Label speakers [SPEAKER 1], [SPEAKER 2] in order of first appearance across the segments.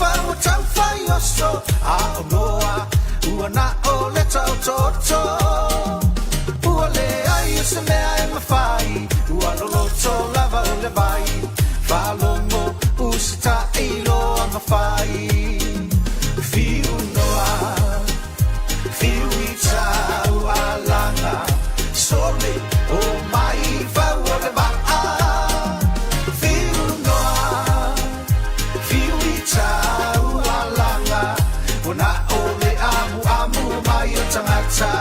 [SPEAKER 1] fau o taufai oso A o noa ua na o le taotooto Ua leai o se mea e mafai Ua loloto lava o le vai Faalogo usitai loa ma fai Fiu noa Fiu i tau alaga Sole o mai fau o le vaa Fiu noa Fiu i tau alaga Ua na o le amuamu mai o tagata.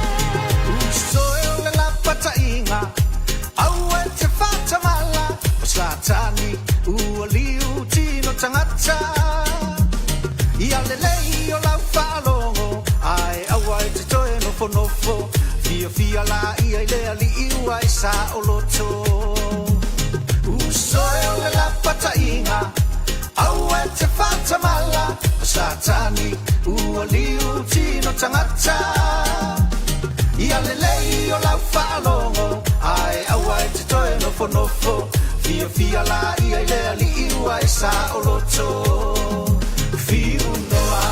[SPEAKER 1] Usoe o le lapataiga, aua e te faatamala, o Satani ua liu tino tagata. Ia lelei o lau faalogo, ae aua e te toe nofonofo, fiafia laia i le Alii ua e saoloto. Usoe o le lapataiga, aua e te faatamala, o Satani ua liu tino tagata. Ia lelei o lau faalogo, ae aua e te toe nofonofo, fiafia laia i le Alii ua e saoloto. Fiu noa,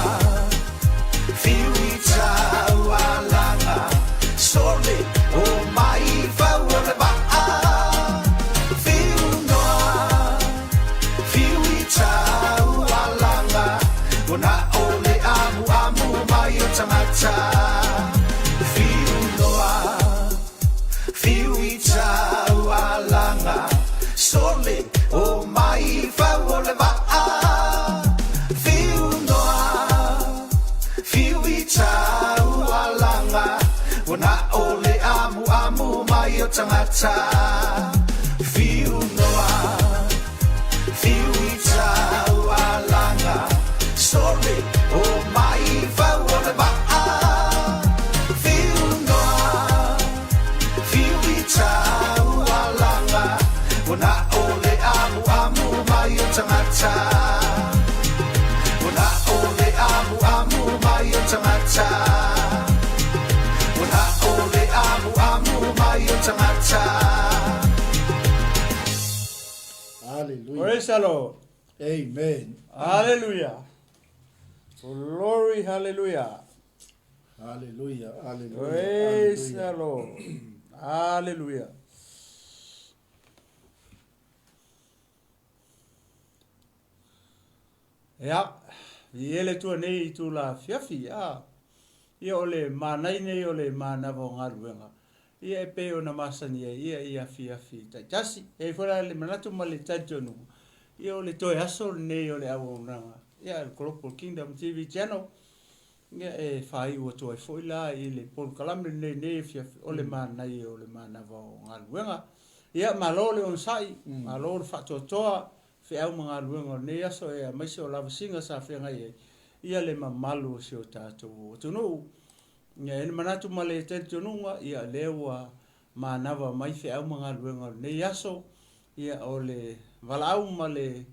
[SPEAKER 1] fiu i tau alaga, sole o mai fau o le vaa. Fiu noa, fiu i tau alaga, ua na o le amuamu mai o tagata. Fiu noa, fiu i tau alaga, sole o mai fau o le vaa. Fiu noa, fiu i tau alaga, ua na o le amuamu mai o tagata. Fiu noa, fiu i tau alaga, sole o mai fau o le vaa. Fiu noa, fiu i tau alaga, ua na o le amuamu mai o tagata. Ua na o le amuamu mai o tagata. Ua na o le amuamu mai o tagata.
[SPEAKER 2] Hallelujah.
[SPEAKER 3] Praise the Lord.
[SPEAKER 2] Amen.
[SPEAKER 3] Hallelujah. Glory, hallelujah.
[SPEAKER 2] Hallelujah. Hallelujah.
[SPEAKER 3] Praise
[SPEAKER 2] Hallelujah.
[SPEAKER 3] the Lord. Hallelujah. Ia, i ele tua nei i tū la fiafi, a. Ia o le mānai nei o le manava o galuega. Ia e pei ona masani ai ia i afiafi taitasi. E i ai foi la le manatu ma le talitonuga, ia o le toe aso lenei o le auaunaga, ia le Global Kingdom TV Channel, ia e faaiu atu ai foi la i le polokalame lenei nei afiafi o le manaia o le manava o galuega. Ia malo le onosai, malo le faatoatoa, feau ma galuega o lenei aso e aemaise o lavasiga sa feagai ai ia le mamalu o si o tatou atunuu. Ia e manatu ma le talitonuga, ia lea ua manava mai feau ma galuega o lenei aso, ia o le valaau ma le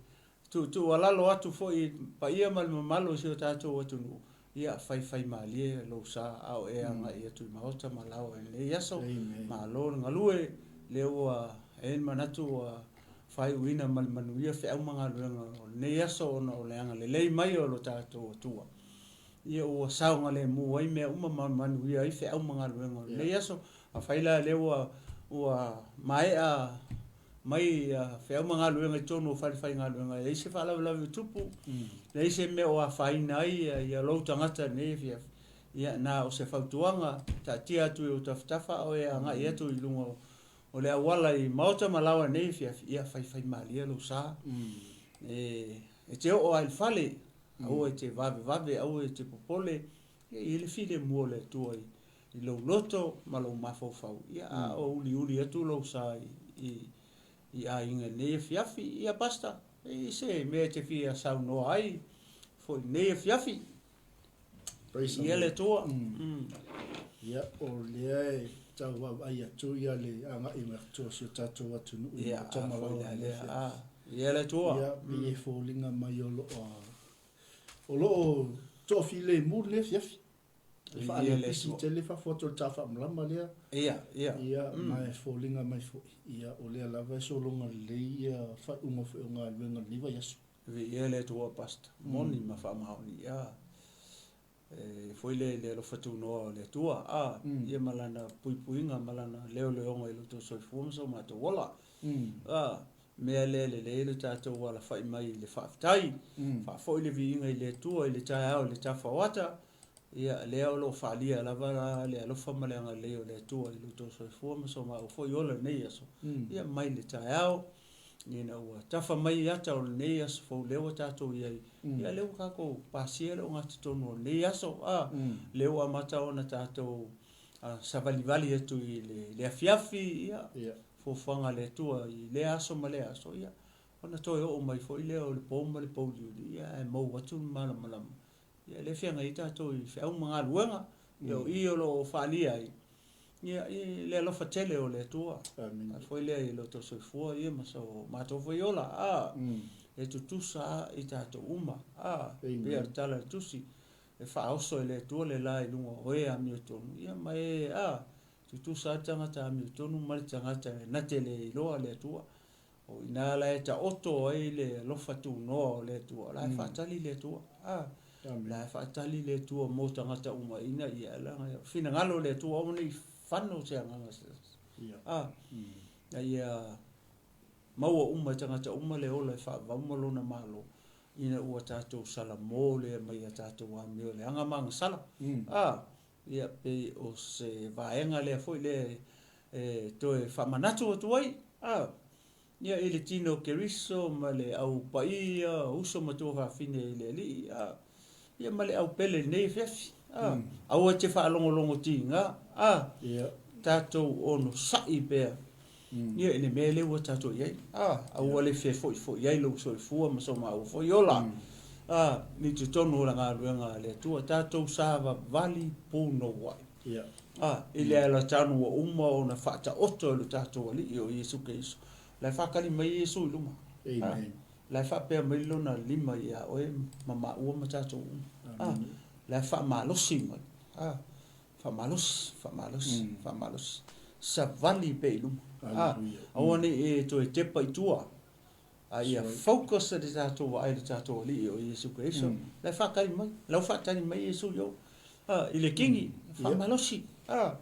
[SPEAKER 3] tuutuualalo atu foi i paia ma le mamalu o si o tatou atunuu, ia faifaimalie lou sa a o e agai atu i maota ma laoa i lenei aso. Malo le galue, lea ua e i ai le manatu ua faaiuina ma le manuia feau ma galuega o lenei aso ona o le agalelei mai o lo tatou Atua. Ia ua saogalemu ai mea uma ma manuia ai feau ma galuega o lenei aso. Afai la lea ua ua maea mai feau ma galuega i totonu o fale faigaluega, e leai se faalavelave o tupu, leai se mea o afaina ai ia lou tagata i lenei afiafi, ia na o se fautuaga, taatia atu i ou tafatafa a o e agai atu i luga o le auala i maota ma laoa i lenei afiafi, ia faifaimalie lou sa. E te oo lava i le fale, aua e te vavevave, aua e te popole, ia e i ai le filemu o le Atua i i lou loto ma lou mafaufau, ia a o uliuli atu lou sa i, i aiga i lenei afiafi. Ia Pastor, e i ai se mea e te fia saunoa ai foi i lenei afiafi?
[SPEAKER 2] Praise the
[SPEAKER 3] Ia le
[SPEAKER 2] Lord.
[SPEAKER 3] Atua. Mm.
[SPEAKER 2] Ia, o lea e tau vaavaai atu ia le agai mai atu o si o tatou atunuu i
[SPEAKER 3] Ia, a
[SPEAKER 2] Matamalaoa
[SPEAKER 3] foi
[SPEAKER 2] i
[SPEAKER 3] la
[SPEAKER 2] lenei
[SPEAKER 3] lea,
[SPEAKER 2] afiafi.
[SPEAKER 3] a, ia le Atua.
[SPEAKER 2] Ia, pei e foliga mai o lo o, o lo o toafilemu lenei afiafi. E
[SPEAKER 3] Viia le
[SPEAKER 2] faalepisi
[SPEAKER 3] Atua.
[SPEAKER 2] tele fafo atu o le ta faamalama lea.
[SPEAKER 3] Ia, ia.
[SPEAKER 2] Ia, ma e foliga mai foi, ia, o lea lava e sologa lelei ia faaiuga foi o galuega o lenei vaiaso.
[SPEAKER 3] Viia le Atua, Pastor. Moni ma faamaoni, ia. E foi lea i le alofa tunoa o le Atua, a, ia ma Lana puipuiga ma Lana leoleoga i lo outou soifua ma so matou ola. A, mea lea e lelei lo tatou alafai mai i le faafetai, faafoi le viiga i le Atua i le taeao i le tafa o ata, ia, lea o lo o faalia lava le alofa ma le agalelei o le Atua i lo outou soifua ma so matou foi ola i lenei aso, ia mai le taeao. Ina ua tafa mai ata o lenei aso fou lea ua tatou i ai, ia lea ua tatou pasia le ogatotonu o lenei aso, a, lea ua amata ona tatou savalivali atu i le afiafi, ia, fuafuaga a le Atua i lea aso ma lea aso, ia, ona toe oo mai foi lea o le po ma le pouliuli, ia, ae mou atu le malamalama. Ia, lea e feagai ai tatou i feau ma galuega, ia, o i o lo o faalia ai, Ia, i le alofa tele o le Atua.
[SPEAKER 2] Amene.
[SPEAKER 3] A foi lea i lo outou soifua ia ma so matou foi ola, a, e tutusa a i tatou uma, a,
[SPEAKER 2] Amen.
[SPEAKER 3] pei o le tala a le Tusi, e faaoso e le Atua le la i luga o e amiotonu, ia ma e, a, tutusa a le tagata amiotonu ma le tagata e na te le iloa le Atua. O i ina la e taoto ai le alofa tunoa o le Atua, o la e faatali le Atua. A, la e faatali le Atua mo tagata uma ina ia, leaga finagalo le Atua aua ne i fano se agaga se tasi. A, ina ia maua uma e tagata uma le ola e faavavau ma lona Malo, ina ua tatou salamo lea mai a tatou amio i le aga ma agasala. A, ia pei o se vaega lea foi lea e toe faamanatu atu ai, a, ia i le tino o Keriso ma le au paia, uso ma tuafafine i le Alii, a, ia ma le au pele i lenei afiafi, a, aua e te faalogologo tiga, a, tatou onosai pea, ia i le mea lea ua tatou i ai, a, aua le fefoifo'i ai lou soifua ma so maua foi ola, a, i totonu o le galuega a le Atua, tatou savavali punouai. A, i le alatanu ua uma ona faataoto e lo tatou Alii o Iesu Keriso. La e faatali mai Iesu i luma. A, la e faapea mai lona lima ia oe ma maua ma tatou uma. A, la e faamalosi mai. A, faamalosi, faamalosi, faamalosi. Savali pea i luma. A, aua ne i e toe tepa i tua. A ia focus le tatou vaai i le tatou Alii o Iesu Keriso, la e faatali mai, la ua faatali mai Iesu i ou, a, i le kini, faamalosi, a,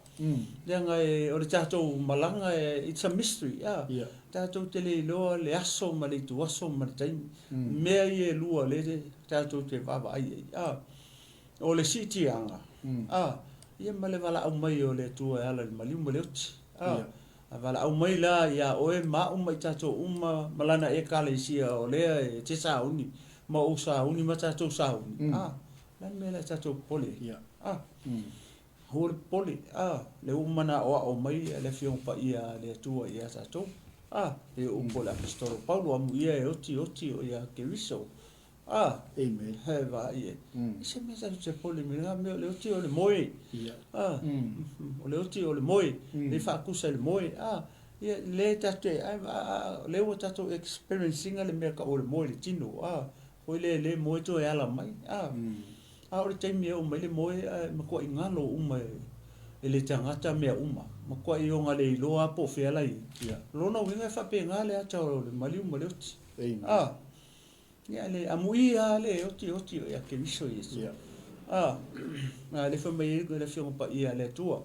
[SPEAKER 3] leaga e, o le tatou malaga e, it's a mystery, a, tatou te le iloa le aso ma le ituaso ma le taimi, mea ia e lua lea tatou te vaavaai i ai, a. O le siitiaga, a, ia ma le valaau mai o le Atua e ala i le maliu ma le oti, a, a valaau mai la iā oe ma au ma i tatou uma ma lana Ekalesia o lea e te sauni ma ou sauni ma tatou sauni, a, o le a le mea la e tatou popole ai? A, aua le popole, a, lea ua manao mai le Afioga Paia a le Atua iā tatou, a, e upu o le Aposetolo Paulo, amuia e oti oti o ia Keriso. A,
[SPEAKER 2] Amen.
[SPEAKER 3] He vaai e. I se mea tatou te popole mai lena mea o le oti o le moe. A, o le oti o le moe, le faatusa i le moe. A, ia le tatou te, ai, a, lea ua tatou experience ina le mea tau o le moe i le tino. A, foi lea le moe toe ala mai. A, a o le taimi e oo mai le moe, ae matuai galo uma e le tagata mea uma. Matuai ogaleiloa lava po o fea la i ai. O lona uiga e faapena le ata o le maliu ma le oti. A. Ia le amuia lava le oti oti o ia Keriso Iesu. A, a le fai mai ai le Afioga Paia a le Atua,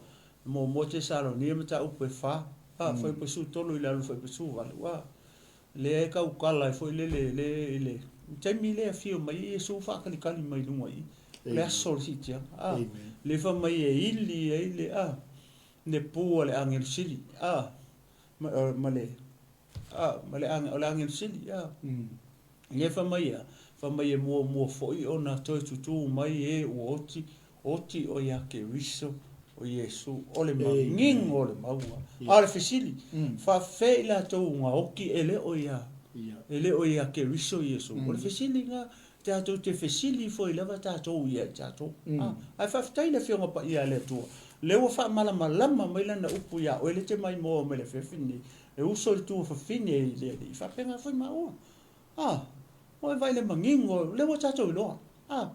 [SPEAKER 3] muamua Tesalonia mataupu e fa, a, fuaiupu e 13 i lalo fuaiupu e 18, a, lea e tautala ai foi lele le i le taimi lea e afio mai ai Iesu faatalitali mai luga i i, o le aso o le siitiaga, a, le fai mai e ili ai le, a, le pu a le agelu sili, a, ma, ma le, A, ma le o le agelu sili, a. Lea fai mai ia, fai mai e muamua foi ona toe tutū mai e ua oti, oti o ia Keriso, o Iesu, o le manino o le mauga. A o le fesili, faafefea i latou na oti e le o ia, e le o ia Keriso Iesu? O le fesili lena, tatou te fesili foi lava tatou ia i tatou. A, ae faafetai i le Afioga Paia a le Atua. Lea ua faamalamalama mai Lana upu iā oe lea e te maimoa mai le afiafi lenei, e uso i le tuafafine i le Alii, faapena foi maua. A, ua e vaai i le manino, lea ua tatou iloa. A,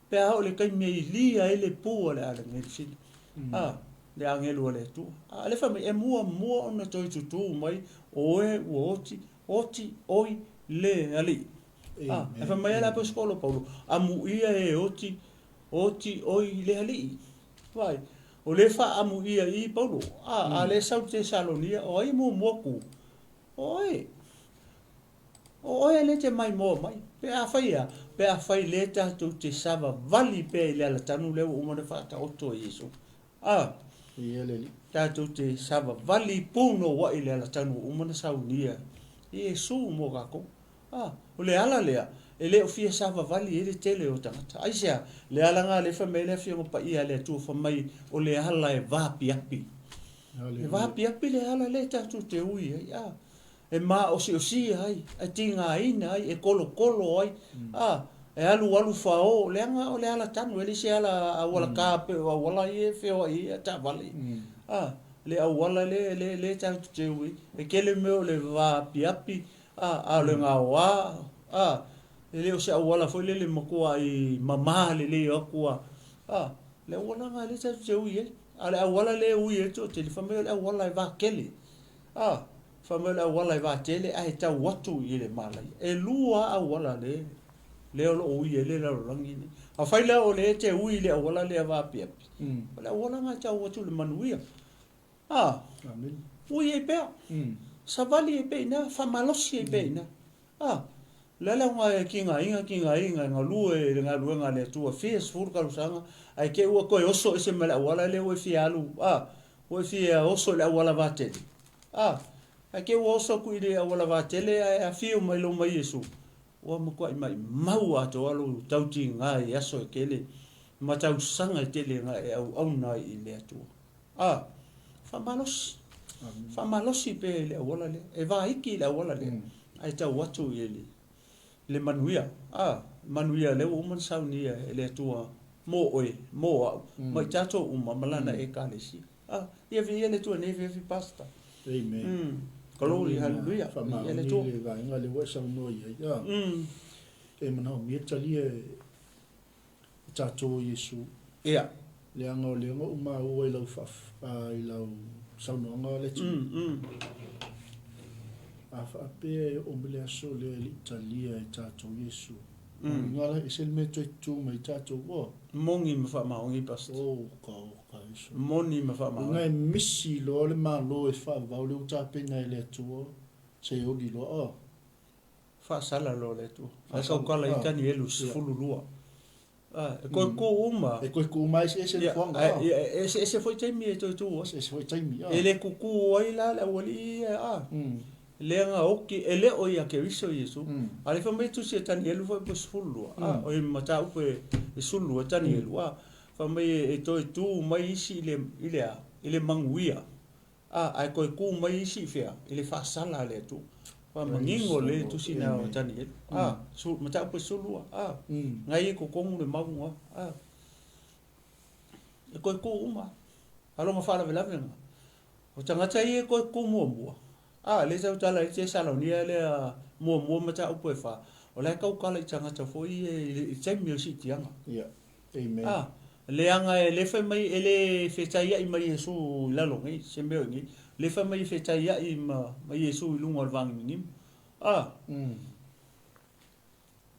[SPEAKER 3] pe a oo i le taimi e ilia ai le pu a le agelesili, a, le agelu a le Atua. A, lea fai mai, e muamua ona toe tutū mai oe ua oti, oti oi le Alii. A, e fai mai ai le Aposetolo Paulo, Amuia e oti, oti oi le Alii. Vaai, o lea e faaamuia i i Paulo. A, a lea e sau i Tesalonia, o ai e muamua tu? O oe. O oe lea e te maimoa mai. Pe afai e a? Pe afai lea tatou te savavali pea i le alatanu lea ua uma ona faataoto e Iesu. A,
[SPEAKER 2] Ia le Alii.
[SPEAKER 3] tatou te savavali punouai i le alatanu ua uma ona saunia e Iesu mo tatou. A, o le ala lea e le o fia savavali ai le tele o tagata. Aisea? Le ala lena lea e fai mai ai le Afioga Paia a le Atua fai mai o le ala e vaapiapi. E vaapiapi le ala lea tatou te ui ai. A, e maosiosia ai, e tigaina ai, e kolokolo ai, a, e alualu fao, leaga o le ala tanu, e le se ala auala ka pei o auala ia e feoai ai taavale. A, le auala lea, lea, lea tatou te ui ai. E tele mea o le vaapiapi, a, a o le gaoa, a, e le o se auala foi lele matuai mama lelei atu a, a, le auala lena lea tatou te ui ai. A o le auala lea e ui ai le toatele, fai mai o le auala e vatele. A, fai mai o le auala e vatele ae tau atu i le malaia. E lua lava auala lea, lea o lo o ui ai le lalolagi lenei. Afai la o lea e te ui i le auala lea vaapiapi, o le auala lena e tau atu i le manuia. A, ui ai pea, savali ai pea i ina, faamalosi ai pea i ina. A, o le a le aoga e tigaina, tigaina, e galue i le galuega a le Atua fia sefulu tausaga, ae te i ua toe oso ese ma le auala lea ua e fia alu, a, ua e fia oso i le auala vatele. A, ae te i ua oso atu i le auala vatele ae afio mai lou mai Iesu, ua matuai maimau atoa lou tautiga i aso e tele ma tausaga e tele na e auauna ai i le Atua. A, faamalosi. Faamalosi pea i le auala lea. E vaiki i le auala lea, ae tau atu i le, le manuia. A, manuia lea ua uma ona saunia e le Atua mo oe, mo au, ma i tatou uma ma Lana Ekalesia. A, ia viia le Atua nei afiafi, Pastor.
[SPEAKER 2] Amen.
[SPEAKER 3] Glory, hallelujah. Viia le Atua.
[SPEAKER 2] Faamaoni le vaega lea ua e saunoa i ai. A, e manaomia talia e e tatou o Iesu.
[SPEAKER 3] Ia.
[SPEAKER 2] Leaga o lea na ou maua i lau i lau saunoaga le Atunuu. A faapea e oo mai le aso lea e le i talia e tatou Iesu, lona uiga la e ese le mea e toe tu mai ai tatou ua.
[SPEAKER 3] Moni ma faamaoni Pastor.
[SPEAKER 2] Oh ka oka Iesu.
[SPEAKER 3] Moni ma faamaoni.
[SPEAKER 2] Uiga e misi loa le Malo e faavavau lea ua tapena e le Atua se oli loa. Oh.
[SPEAKER 3] Faasala loa le Atua. Ae tautala i Tanielu 12. A, e toe tu uma.
[SPEAKER 2] E toe tu uma, eseese le fuaga.
[SPEAKER 3] Ia, eseese foi taimi e toe tu ai.
[SPEAKER 2] Eseese foi taimi,
[SPEAKER 3] a. E le tutu ai la le aualii ia, a. Lea na oti, e le o ia Keriso Iesu. A le fai mai tusi e Tanielu foi po 12, a, o i mataupu e 12 Tanielu, a. Fai mai e toe tu mai isi i le, i le a, i le manuia. A, ae toe tu mai isi i fea? I le faasala a le Atua. Faamanino le tusi na o Tanielu. A, su, mataupu e 12. A, ngai i totonu le mauga. A, e toe tu uma. A lona faalavelave lena. O tagata ia e toe tu muamua. A, lea tautala i le Tesalonia lea muamua mataupu e fa. O la e tautala i tagata foi ia i le taimi o le siitiaga.
[SPEAKER 2] Yeah. Amen.
[SPEAKER 3] A, leaga e le fai mai, e le fetaiai ma Iesu i lalo nei, se mea o i nei. Le fai mai e fetaiai ma, ma Iesu i luga o le vāgimigimi. A,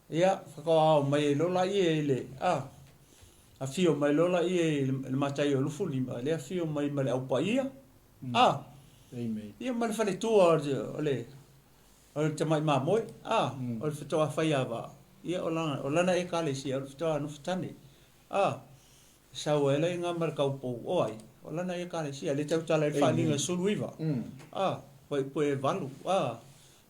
[SPEAKER 3] ia, whakaao mai e lola ia i le, a, afio mai lola ia i le, le matai o Lufulima, le afio mai ma le aupaia, a,
[SPEAKER 2] Amen.
[SPEAKER 3] ia ma le faletua o le, O le tamai mamoe, a, o le fetoa faiava, ia o lana, o lana ekalesia, o le fetoa nofo tane, a, e sau ai la i ngā ma le kaupou, o ai, o lana ekalesia, le tautala i le faaliga 19, a, wai pue e valu, a,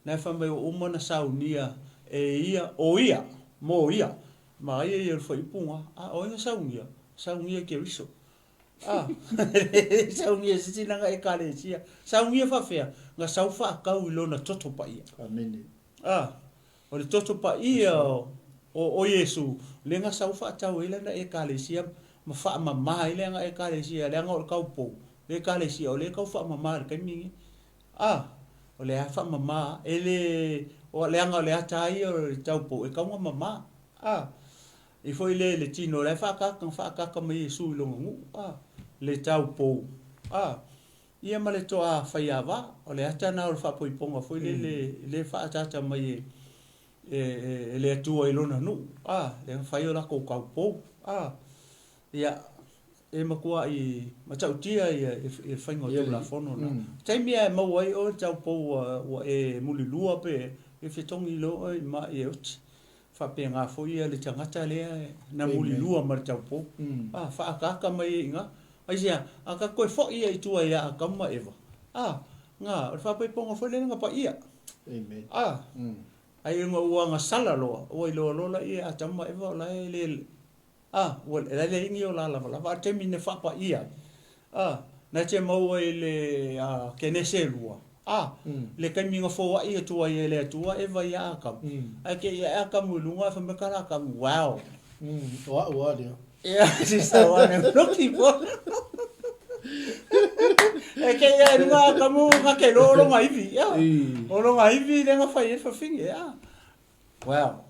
[SPEAKER 3] na e whai mai o uma na saunia e ia, o ia, mō ia, ma ia ia o le whaiupunga, a, o ai na saunia, saunia Keriso. A, saunia se tinaga ekalesia. Saunia faafea, na sau faatau i lona toto paia.
[SPEAKER 2] Amene.
[SPEAKER 3] A, o le toto paia o, o, o Iesu, lea na sau faatau ai lana ekalesia ma faamama ai le aga Ekalesia, leaga o le taupou le Ekalesia o lea e tau faamama i le taimi lenei. A, o lea lava e faamama lava, e le, leaga o le ata lava ia o le taupou e tatau ona mama. A, e foi lea i le tino o la e faaataata, na faaataata mai e Iesu i lona nuu, a, le taupou, a, ia ma le toa faiava, o le ata lena o le faapoipoga foi lele, lea e faaataata mai e, e, e le Atua i lona nuu, a, lea na fai o latou taupou, a, ia, e matuai matautia ia le faiga o Tulafono na. Taimi lava e maua ai oe le taupou ua, ua e mulilua pe e fetogi loa oe i mai e oti. Faapena foi ia le tagata lea na mulilua ma le taupou. A, faaataata mai ai i ina. Aisea? A ta toe foi ia i tua ia Atamu ma Eva, a, na, o le faapaipoga foi lea na paia.
[SPEAKER 2] Amen.
[SPEAKER 3] A, ai ona ua agasala loa, ua iloa loa laia e Atamu ma Eva o la e le, A, ua leai ni o la lavalava, a o le taimi na faapaia ai, a, na te maua i le Kenese e 2, a, le taimi na foai atu ai e le Atua Eva iā Atamu, ae te i ae Atamu i luga ae fai mai ka la Atamu, wow!
[SPEAKER 2] O a'u a lea.
[SPEAKER 3] Yeah, sister one I'm looking for. E te i ae i luga Atamu na te loa o lona ivi, yeah. O lona ivi lea na fai ai le fafine, yeah. Wow.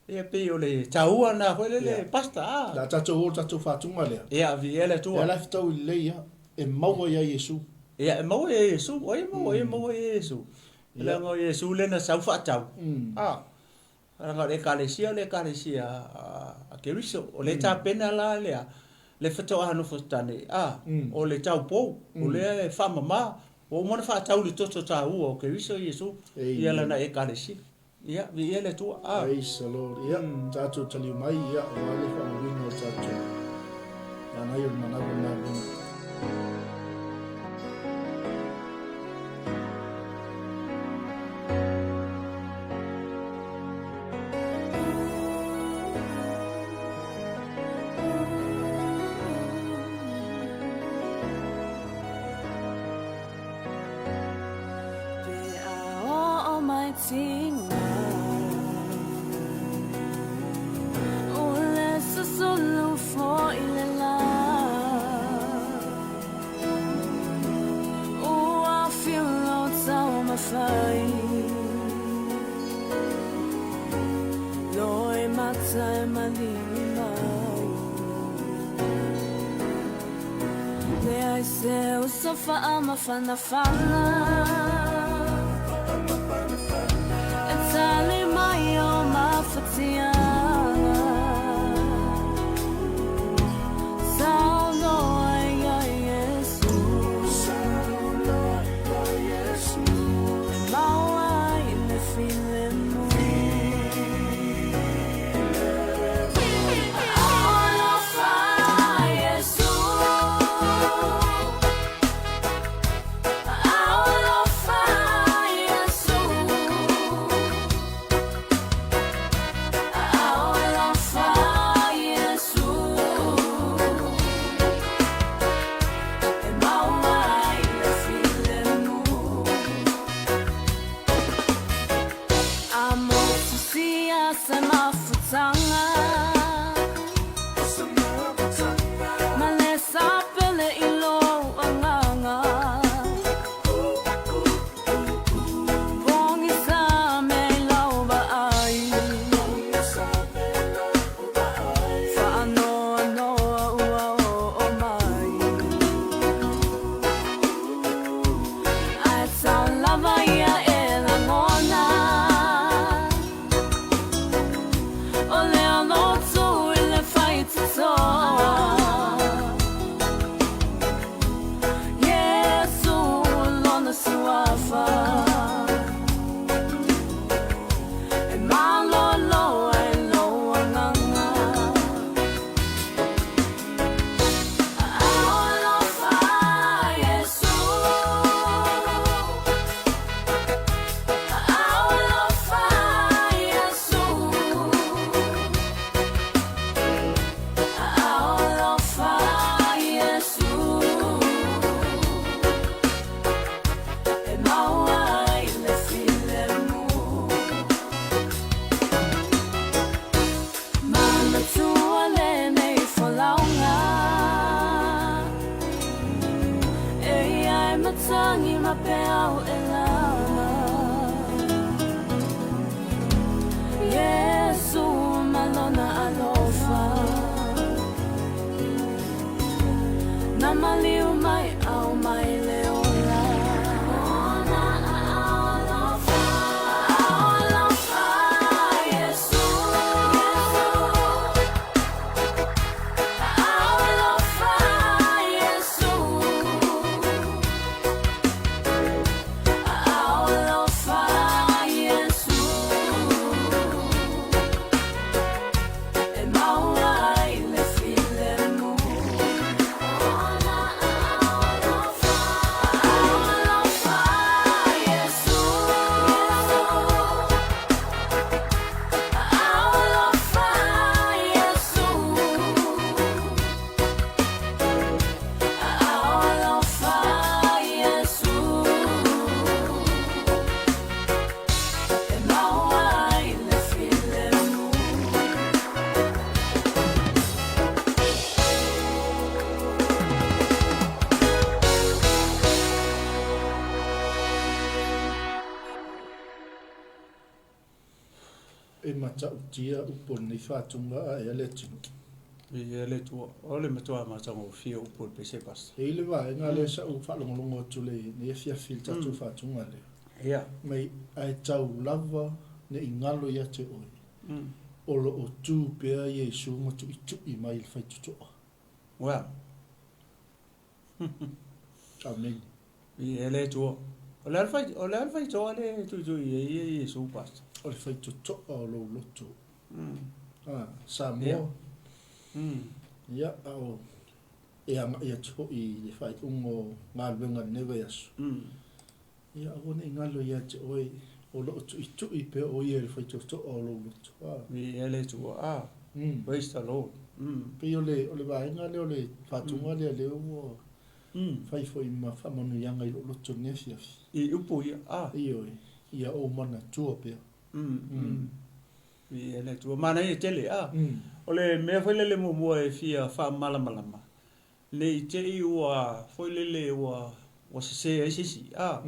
[SPEAKER 3] Ia pei o le taua na foi lele pastor a.
[SPEAKER 2] La tatou o tatou faatuga lea.
[SPEAKER 3] Ia viia le Atua.
[SPEAKER 2] Lea la e fetau lelei a e maua ia Iesu.
[SPEAKER 3] Ia e maua ia Iesu, o ai e maua, e maua ia Iesu. Leaga o Iesu lea na sau faatau. A leaga o le ekalesia o le ekalesia a Keriso. O le tapena la lea le fetoa nofo tane a o le taupou o lea e faamama ua uma ona faatau le toto taua o Keriso Iesu ia lana ekalesia. Ia, viia le Atua. Ah.
[SPEAKER 2] Praise the Lord. Ia, tatou taliu mai, ia, aua le faaauauina o le tatou manaia o le manava o le galuega.
[SPEAKER 4] Pe a oo mai tiga O le susulu foi le la Ua fiu lou taumafai Loi mata e maligi mai Leai se uso faamafanafana E tali mai o mafatiaga Saunoa ia Iesu E maua ai le filemu Alofa Iesu Alofa Iesu. matagi ma peau e lana. Iesu ma lona alofa. Na maliu mai ao mai le ola. Ona alofa, alofa Iesu. Alofa Iesu. Alofa Iesu. E maua ai le filemu. Ona alofa, alofa Iesu. Alofa Iesu. Alofa Iesu. E maua ai le filemu.
[SPEAKER 2] E matautia upu o lenei faatuga ae a le atunuu.
[SPEAKER 3] Viia le Atua, o le matua matagofie o upu o le pese pastor.
[SPEAKER 2] E i ai le vaega lea sa ou faalogologo atu lenei afiafi i le tatou faatuga lea.
[SPEAKER 3] Ia.
[SPEAKER 2] Mai, ae tau lava ne i galo ia te oe, o lo o tu pea Iesu ma tuitui mai i le faitotoa.
[SPEAKER 3] Well.
[SPEAKER 2] Amene.
[SPEAKER 3] Viia le Atua. O le a le fai, o le a le faitotoa lea e tuitui ai ia Iesu pastor?
[SPEAKER 2] O le faitotoa o lou loto. A, Samoa. Ia, a o e agai atu foi i le faaiuga o galuega i lenei vaiaso. Ia, aua ne i galo ia te oe, o lo o tuitui pea o ia i le faitotoa o lou loto. A.
[SPEAKER 3] Viia le Atua. A, praise the Lord.
[SPEAKER 2] Pei o le, o le vaega lea o le faatuga lea lea ua fai foi ma faamanuiaga i lou loto i lenei afiafi.
[SPEAKER 3] I upu ia. A.
[SPEAKER 2] Ioe, ia ou manatua pea.
[SPEAKER 3] Viia le Atua. Manaia tele, a. O le mea foi lele muamua e fia faamalamalama, ne i te i ua foi lele ua ua sese ai se isi, a.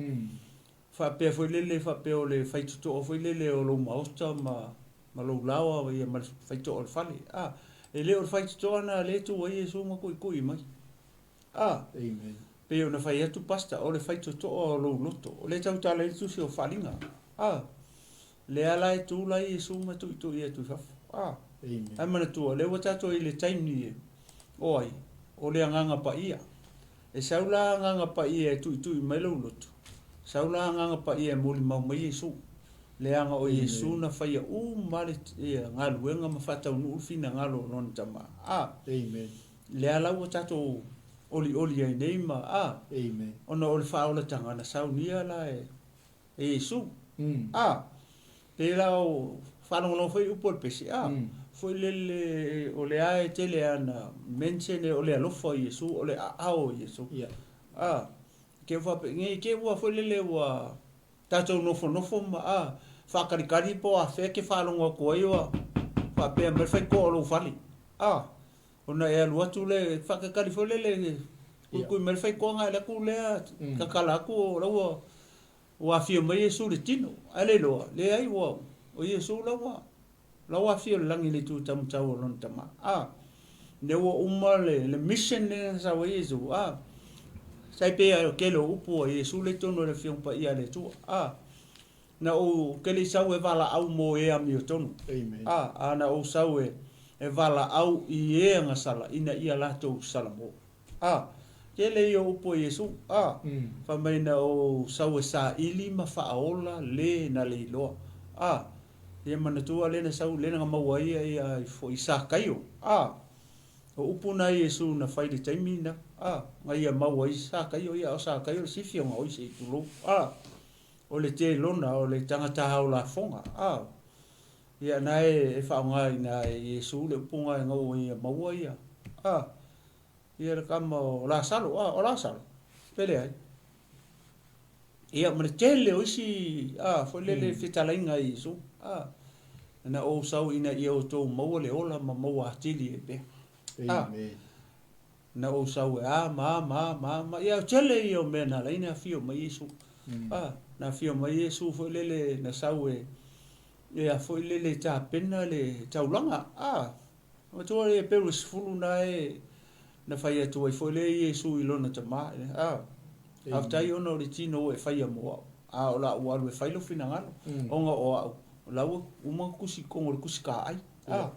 [SPEAKER 3] Faapea foi lele faapea o le faitotoa foi lele o lou maota ma ma lou laoa ia ma le faitotoa o le fale, a. E le o le faitotoa na lea e tu ai Iesu ma kuikui mai. A.
[SPEAKER 2] Amen.
[SPEAKER 3] Pei ona fai atu Pastor, o le faitotoa o lou loto, o lea e tautala ai le tusi o Faaliga. A. Lea la e tu la Iesu ma tuitui atu i fafo. A.
[SPEAKER 2] Amen.
[SPEAKER 3] Ae manatua, o lea ua tatou i le taimi e, o ai? O le Agaga Paia. E sau la Agaga Paia e tuitui mai lou loto, sau la Agaga Paia e molimau mai Iesu. Leaga o Iesu na faia uma le galuega ma faataunuu le finagalo o Lona Tama. A.
[SPEAKER 2] Amen.
[SPEAKER 3] Lea la ua tatou olioli ai nei ma, a.
[SPEAKER 2] Amen.
[SPEAKER 3] Ona o le faaolataga na saunia la e Iesu. A. Pei la o faalogologo foi i upu o le pese, a. Foi lele o lea e tele ana mention o le alofa o Iesu, o le aao o Iesu.
[SPEAKER 2] Yeah.
[SPEAKER 3] A. Ke ua faapea, nei te ua foi lele ua tatou nofonofo ma, a, faakalikali po o afea e te faalogo atu ai ua faapea mai le faitotoa o lou fale. A. Ona e alu atu lea, faakakali foi lele, kuikui mai le faitotoa alu atu lea, tatala atu o la ua ua afio mai Iesu i le tino. Ae le iloa, leai ua, o Iesu la ua, la ua afio i le lagi i le itu taumatau o Lona Tama. A, lea ua uma le, le mission lea na sau ai Iesu, a, sai pei o le tele o upu a Iesu lea i totonu o le Afioga Paia a le Atua. A, na ou, ou te le i sau e valaau mo e amiotonu.
[SPEAKER 2] Amen.
[SPEAKER 3] A, a na ou sau e, e valaau i e agasala ina ia latou salamo. A, tele ia o upu a Iesu, a, fai mai na ou sau e saili ma faaola le na le iloa. A, ia manatua le na sau, le na maua ai ia, ia foi Sakaio. A, o upu na a Iesu na fai i le taimi na, a, na ia maua ai Sakaio, ia a o Sakaio le sifi o gaoi se i tulou. A, o le telona o le tagata hao lafoga. A, ia na e, e faaaoga ina e Iesu le upu na e gaua ia maua ia. A, Ia le tama o Lasalo, a, o Lasalo, pe leai. Ia, ma le tele o isi, a, foi lele fetalaiga a Iesu, a, na ou sau ina ia outou maua le ola ma maua atili ai pea. A,
[SPEAKER 2] Amen.
[SPEAKER 3] Na ou sau e a ma a ma a ma a ma a. Ia o tele ia o mea na ala ai ona afio mai Iesu. A, na afio mai Iesu foi lele na sau e e a foi lele e tapena le taulaga. A, matua le peu le 10 na e na fai atu ai foi lea Iesu i lona tama. A, faafetai ona o le tino ua e faia mo au. A o la ou alu e fai lou finagalo, ona o au, o la ua uma ona tusi i totonu o le tusi kaai. A,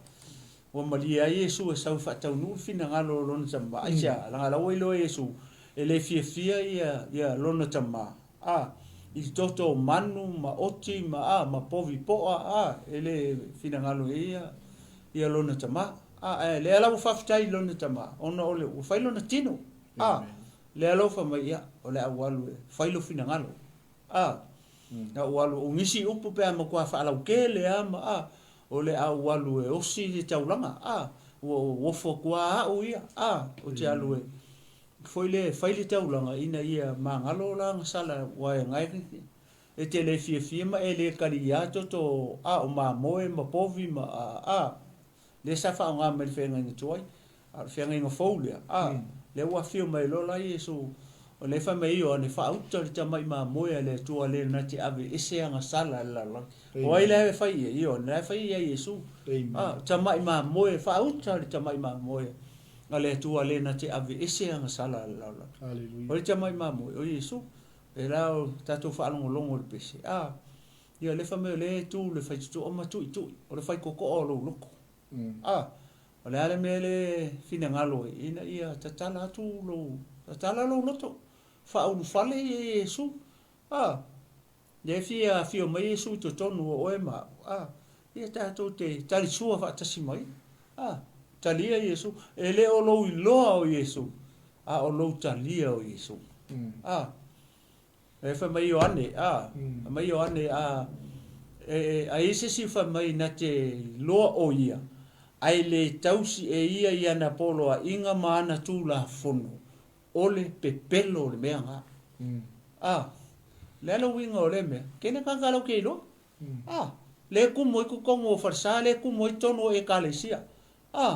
[SPEAKER 3] Ua malie ai Iesu e sau e faataunuu le finagalo o lona tama. Aisea? Leaga la ua iloa e Iesu, e le fiafia ia, ia lona tama, a, i le toto o manu ma oti ma, a, ma povi poa, a, e le finagalo e ia, ia lona tama. A, ae lea la ua faafetai i lona tama, ona o le, ua fai lona tino. A, lea la ua fai mai, ia, o le a ou alu e fai lou finagalo. A, na ou alu, o nisi upu pe a matua faalautele lava ma, a, o le a ou alu e osi le taulaga, a, ua ou ofo atu lava au ia, a, ou te alu e, foi lea e fai le taulaga ina ia magalo la agasala, aua e na e te le fiafia ma e le kaliia toto, a, o mamoe ma povi ma, a, a. Lea sa faaaoga mai le feagaiga tuai, a o le feagaiga fou lea, a, lea ua afio mai loa la Iesu, o lea e fai mai ai Ioane, Faauta le tamai mamoe a le Atua lea na te ave ese agasala a le lalolagi. O ai la e fai i ai? Ioane la e fai ia Iesu. A, tamai mamoe, faauta le tamai mamoe a le Atua lea na te ave ese agasala a le lalolagi. O le tamai mamoe, o Iesu. E la o tatou faalogologo i le pese, a, Ia lea fai mai o lea e tu le faitotoa ma tuitui, o le faitotoa o lou loto. A, o le a le mea lea e finagalo ai, ina ia tatala atu lou, tatala lou loto, faaulufale ia Iesu. A, lea e fia afio mai Iesu i totonu o oe ma au, a, ia tatou te talisua faatasi mai. A, talia Iesu. E le o lou iloa o Iesu, a o lou talia o Iesu. A, E fai mai Ioane, a, fai mai Ioane, a, e, e, a i ai se isi fai mai na te iloa ʻo ia, a e le tausi e ia i ana poloaiga ma ana Tulafono, o le pepelo o le mea na. A, le a le uiga o lea mea? Kēlē kānaka lau ke iloa. A, lea e kumu ai totonu o falesa, lea e kumu ai totonu o Ekalesia. A,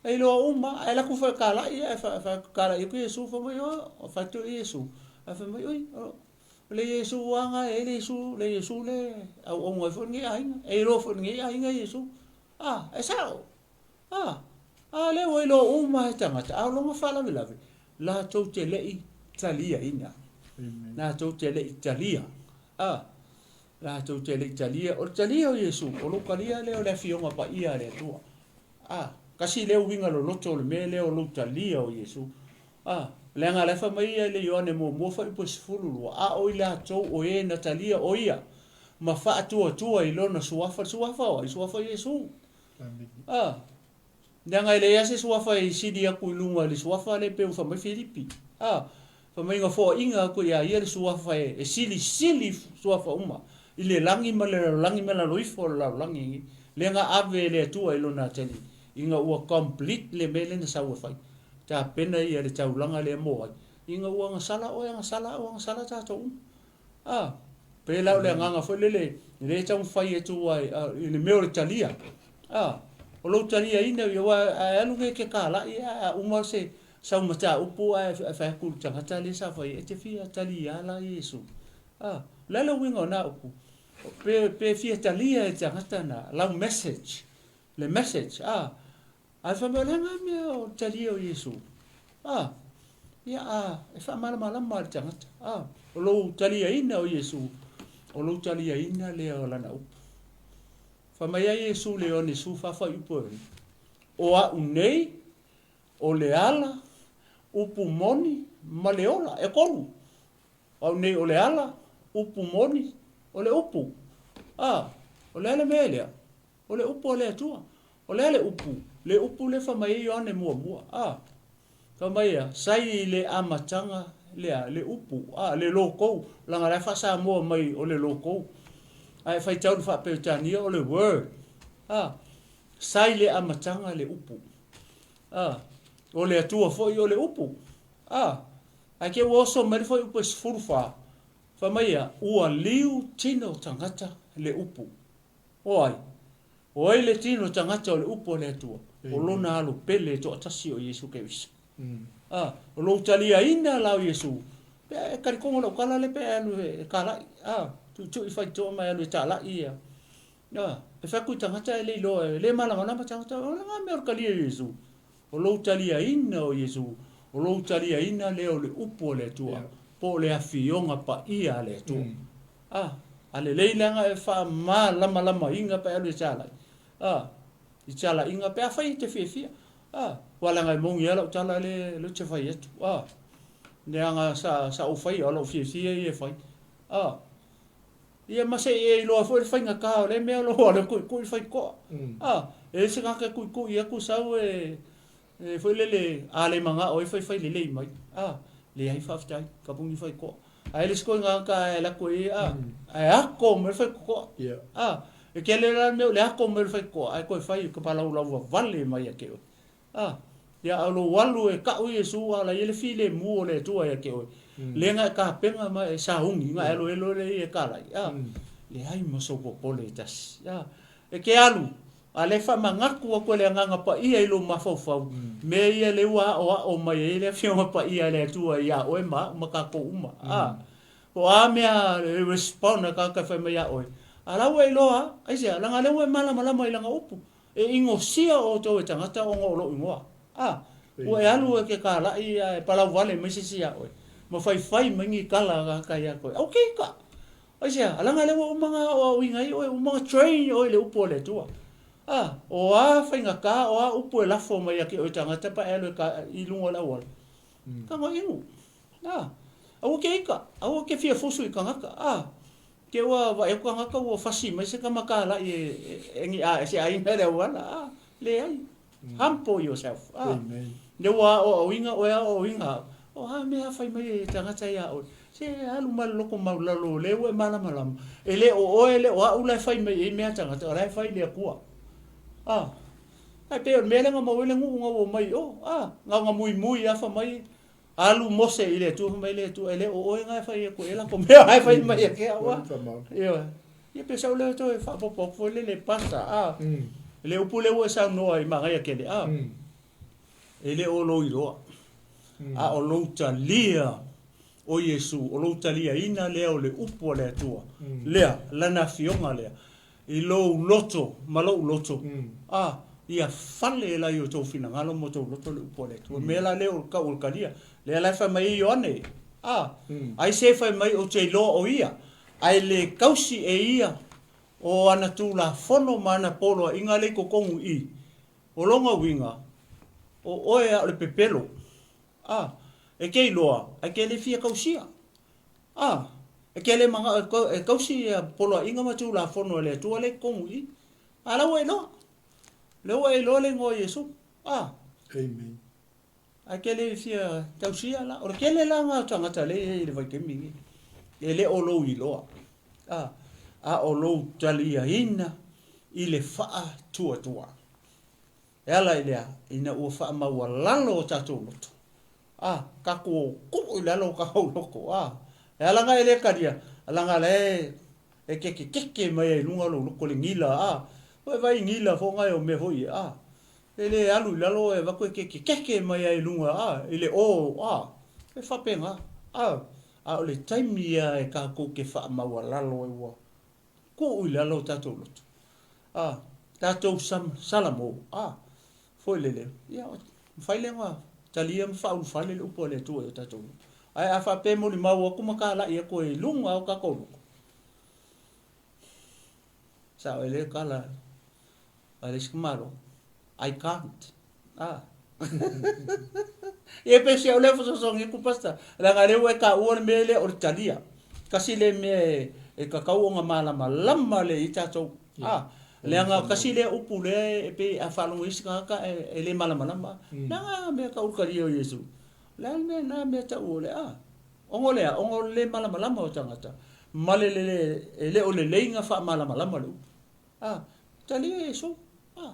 [SPEAKER 3] e iloa uma, ae laku foi kalaʻi, ae fa, fa kalaʻi aku Iesu, fai mai, o, fai atu Iesu, ae fai mai, oi, o, le Iesu aga e le Iesu, le Iesu le auauna ai foi lenei aiga, e iloa foi lenei aiga Iesu. A, e sao. A, a lea ua iloa uma e tagata, a o lona faalavelave, latou te le i taliaina. Latou te le i talia. A, Latou te le i talia. O le talia o Iesu, o lou talia lea o le Afioga Paia a le Atua. A, kasi lea uiga loloto o le mea lea o lou talia o Iesu. A, leaga la e fai mai ia i le Ioane muamua fuaiupu e 12, a o i latou o e na talia o ia, ma faatuatua i lona suafa, le suafa o ai? Suafa o Iesu. A, Leaga e leai lava se suafa e sili atu i luga i le suafa lea pei ona fai mai Filipi. A, fai mai na foaiina atu ia ia le suafa e silisili suafa uma i le lagi ma le lalolagi ma lalo ifo o le lalolagi lenei. Lea na ave e le Atua i lona atalii ina ua complete le mea lea na sau e fai. Tapena ia le taulaga lea mo ai ina ua agasala oe, agasala au, agasala tatou uma. A, pēlā o le agaga foi lele, e le taumafai atu ai i le mea o le talia. A, o lou taliaina, ia aua a e alu nei e te kalai ae a uma se sau mataupu ae fai atu i le tagata lea sa fai, e te fia talia la Iesu. A, o le a le uiga o na upu? Pe, pe fia talia e le tagata na lau message, le message, a, Ae fai mai, O le a ngā mea o le talia o Iesu? A, ia, a, e faamalamalama le tagata. A, o lou taliaina o Iesu, o lou taliaina lea o lana upu. Fai mai ai Iesu le Ioane 14 fuaiupu e O a'u nei, o le ala, upu moni, ma le ola. E kolu. O a'u nei o le ala, upu moni, o le upu. A, o le a le mea lea? O le upu a le Atua. O le a le upu? Le upu lea fai mai ai Ioane muamua, a. Fai mai ia, sai i le amataga lea, le upu, a, le logou, leaga la e faa-Samoa mai o le logou. Ae faitau i le faa-Peretania o le word, a. Sai le amataga le upu, a. O le Atua foi o le upu, a. Ae te i ua oso mai le fuaiupu e 14, fai mai ia, ua liu tino tagata le upu. O ai? O ai le tino tagata o le upu a le Atua? O lona alo pele e toatasi o Iesu Keriso. A, o lou taliaina la o Iesu, pe a e talikono lau tala lea pe a e alu e talai, a, tuitui faitotoa ma e alu e talai ia. A, e fai atu i tagata e le iloa, e le malamalama tagata, o le a mea o le talia o Iesu? O lou taliaina o Iesu, o lou taliaina lea o le upu a le Atua, po o le Afioga Paia a le Atua. A, a lelei leaga e faamalamalamaina pe a e alu e talai, a, i talaiga pe afai e te fiafia. A, aua leaga e moni lava lau tala lea ou te fai atu. A, leaga sa, sa ou faia, o lou fiafia ia e fai. A, ia ma se i e iloa foi le faigata o lea mea o lou alu e tuitui le faitotoa. A, e leai se tagata e tuitui atu sau e, e foi lele, a le manao ai faifai lelei mai. A, leai faafetai, tapuni faitotoa. Ae le isi tagata e alu atu ai, a, ae ako mai le faitotoa. A, e tele la le mea o le ako mai o le faitotoa, ae toe fai ka palaulau vavale mai ia te oe. A, ia a o lou alu e kau Iesu a o la e i ai le filemu o le Atua ia te oe. Lea na e tapena ma e sauni, na e aloelo lea e kalai. A, leai ma sou popole e tasi. A, e te alu, A lea e faamanatu atu e le Agaga Paia i lou mafaufau, mea ia lea ua aoao mai ai le Afioga Paia a le Atua iā oe ma a'u ma tatou uma. A, po o a mea e respond a tagata e fai mai iā oe, a la ua e iloa a, aisea, leaga lea ua e malamalama i lana upu, e inosia outou e tagata ona o lou igoa. A, ua e alu e ke kālaʻi a e palauvale mai se isi iā oe, ma faifai mai ni tala a tagata iā oe, aua ke ika! Aisea? Leaga lea ua uma ona aoaoina ai oe, ua uma ona train oe i le upu a le Atua. A, o a faigata, o a upu e lafo mai ia te oe tagata pe a e alu e ka, i luga o le auala, tago inu. A, aua ke ika, aua ke fia fusu i tagata. A, te ua vaai atu tagata ua fasi mai se tama kalai e, e, e ni a, e se aiga i le auala. A, leai. Humble yourself. Ah. Amen. Lea ua aoaoina oe, aoaoina au. O a mea fai mai e tagata iā oe. Se alu ma le loko maulalo o lea ua e malamalama. E le o oe, e le o a'u la e fai mai ai mea a tagata, o la e fai le Atua. Ah. Ae pei o le mea lea na maua ai le nuu na ua omai i o. Ah. Na ona muimui lava fai mai, alu Mose i le Atua, fai mai le Atua, e le o oe na e fai atu ai lako mea la e fai mai ia te au. Ah. Ioe. Ia pei o sau lea toe faaopoopo atu foi lele pasta a. Le upu lea ua e saunoa ai manaia tele a. E le o lou iloa, a o lou talia o Iesu, o lou taliaina lea o le upu a le Atua, lea, Lana Afioga lea, i lou loto ma lou loto, a, ia fale la i o tou finagalo ma o tou loto le upu a le Atua. O le mea la lea o le tau o le talia, lea la e fai mai ai Ioane, a, ai se fai mai ou te iloa o ia, Ae le tausi e ia o ana Tulafono ma ana poloaiga lea i totonu i i. O lona uiga, o oe a o le pepelo. A, e te iloa, ae te le fia tausia. A, e te le manao e tausi ia poloaiga ma Tulafono a le Atua lea i totonu i i. A la ua e iloa. Lea ua e iloa le igoa o Iesu. A.
[SPEAKER 2] Amen.
[SPEAKER 3] Ae ke le fia tausia la. O le tele la na o tagata lea e i ai i le vaitaimi lenei. E le o lou iloa, a, a o lou taliaina i le faatuatua. E ala i le a? Ina ua faamaualalo o tatou loto. A, tatou tuu i lalo o tatou loto. A, e ala na e le talia, leaga la e, e kekekeke mai ai i luga lou loto le gila, a. Ua e vaai i gila fo na e o mea foi ia, a. E le alu i lalo e avatu e kekekeke mai ai i luga a, i le o a, e faapena a, a o le taimi ia e tatou te faamaualalo ai ua tuu i lalo o tatou loto a, tatou salamo a, foi lele, ia mafai lea ona talia ma faaulufale le upu a le Atua i o tatou loto. Ae a faapea e molimau atu ma talai atu ai i luga o tatou loto, sao e le tala A le isi malo, I can't. Ah. Ia pe si au lea fesoasoani atu pastor, leaga lea ua e taua le mea lea o le talia. Kasi lea mea e, e tatau ona malamalama lelei ai tatou. Ah, leaga kasi lea upu lea e pei a faalogo isi tagata e, e le malamalama. Leaga mea tau le talia o Iesu. O le a le mea na mea tau o le a? Ona o le a? Ona o le le malamalama o tagata ma le le e le o lelei ona faamalamalama le upu. A, talia Iesu. A,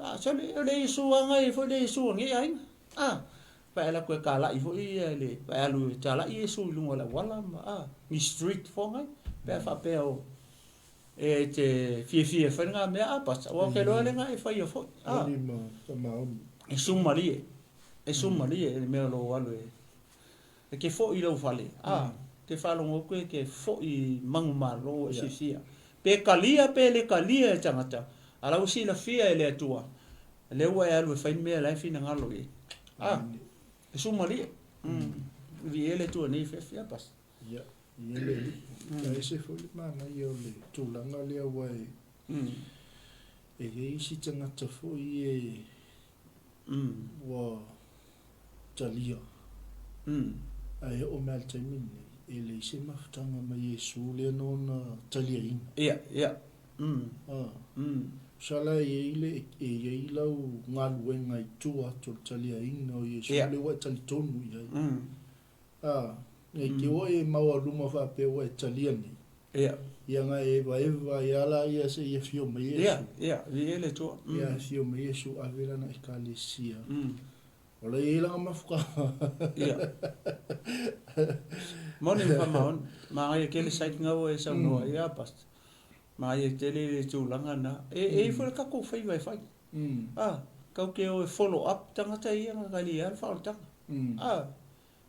[SPEAKER 3] a, sole, o le Iesu lava na foi le Iesu o nei aiga. A, pae alu atu e talai foi ia i le, pae alu e talai Iesu i luga o le auala ma, a, ni street fo ngai. Pe a faapea o, e te fiafia e fai lena mea, a, basta, aua ou te iloa le na e faia foi. A,
[SPEAKER 2] Oli ma tamaoni.
[SPEAKER 3] Iesu malie. E sumalie i le mea o lou alu e e te foi i lou fale, a, te faalogo atu e te foi i manumalo ua e silafia. Pe talia pe le talia e tagata, a la ua silafia e le Atua, lea ua e alu e fai le mea la e finagalo i ai. A, e sumalie. Viia le Atua i nei afiafi. A, Pastor.
[SPEAKER 2] Ia, ia le alii. E ese foi le manaia o le tulaga lea aua e e i ai isi tagata foi e ua talia. Ae oo mai lava i le taimi lenei, e leai se mafutaga ma Iesu lea na ona taliaina.
[SPEAKER 3] Ia, ia.
[SPEAKER 2] Tusa la e i ai le, e i ai lau galuega i tua atu o le taliaina o Iesu lea ua e talitonu i ai. A, nei te ua e maualuma faapea ua e talia nei.
[SPEAKER 3] Ia.
[SPEAKER 2] Ia na e evaeva ai lava laia se i afio mai Iesu.
[SPEAKER 3] Ia, ia, viia le Atua.
[SPEAKER 2] Ia afio mai Iesu ave lana ekalesia. O la e i ai lana mafutaga.
[SPEAKER 3] Ia. Moni ma faamaoni. Manaia tele site na ua e saunoa ai, a Pastor. Manaia tele le tulaga na. E i ai foi le tatou faiva e fai. A, tatou te o e follow up tagata ia na talia le faaolataga. A,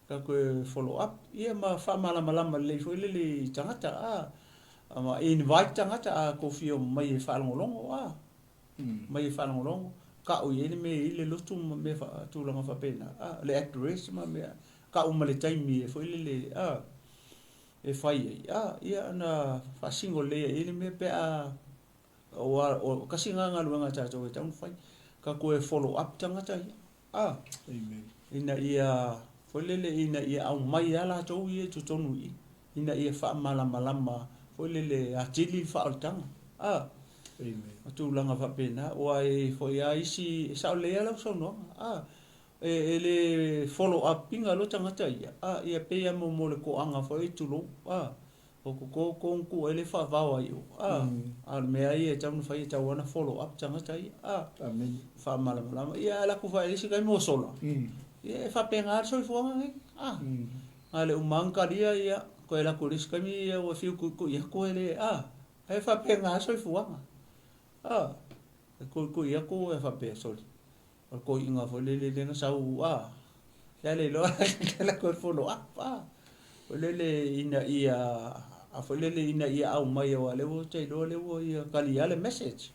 [SPEAKER 3] tatou e follow up ia ma faamalamalama lelei foi lele i tagata a, ma invite tagata a tou fia omai e faalogologo a, omai e faalogologo, tau i ai le mea e i ai le lotu ma mea tulaga faapena a, le address ma mea, tau ma le taimi e foi lele a, e fai ai a, ia ona faasino lelei ai le mea pe a Aua o kasi lena galuega a tatou e tatau ona fai, tatou e follow up tagata ia. A.
[SPEAKER 2] Amen.
[SPEAKER 3] Ina ia, foi lele, ina ia aumai lava latou ia i totonu i i, ina ia faamalamalama foi lele atili le faaolataga. A.
[SPEAKER 2] Amen.
[SPEAKER 3] O tulaga faapena, aua e i ai foi lava isi, e sao lelei lava lau saunoaga. A. E, e le follow up ina loa tagata ia, a, ia pei lava mo le toaga foi, tulou, a. O ko ko ku ele faavao ai o a a o le mea ia e tatau ona fai e tatau lava ona follow up tagata ia a.
[SPEAKER 2] Amene.
[SPEAKER 3] Faamalamalama ia ae laku fae isi taimi ua sola ia e faapena le soifuaga nei a. Na o le uma lava ona talia ia toe alu atu i le isi taimi ia ua fiu tuitui atu e le a. Ae faapena le soifuaga a. E tuitui atu e faapea sole O le toeaina foi lele lea na sau a, lea le iloa lea la toe follow up a. Foi lele ina ia, a foi lele ina ia aumai aua o lea ua ta iloa lea ua ia talia le message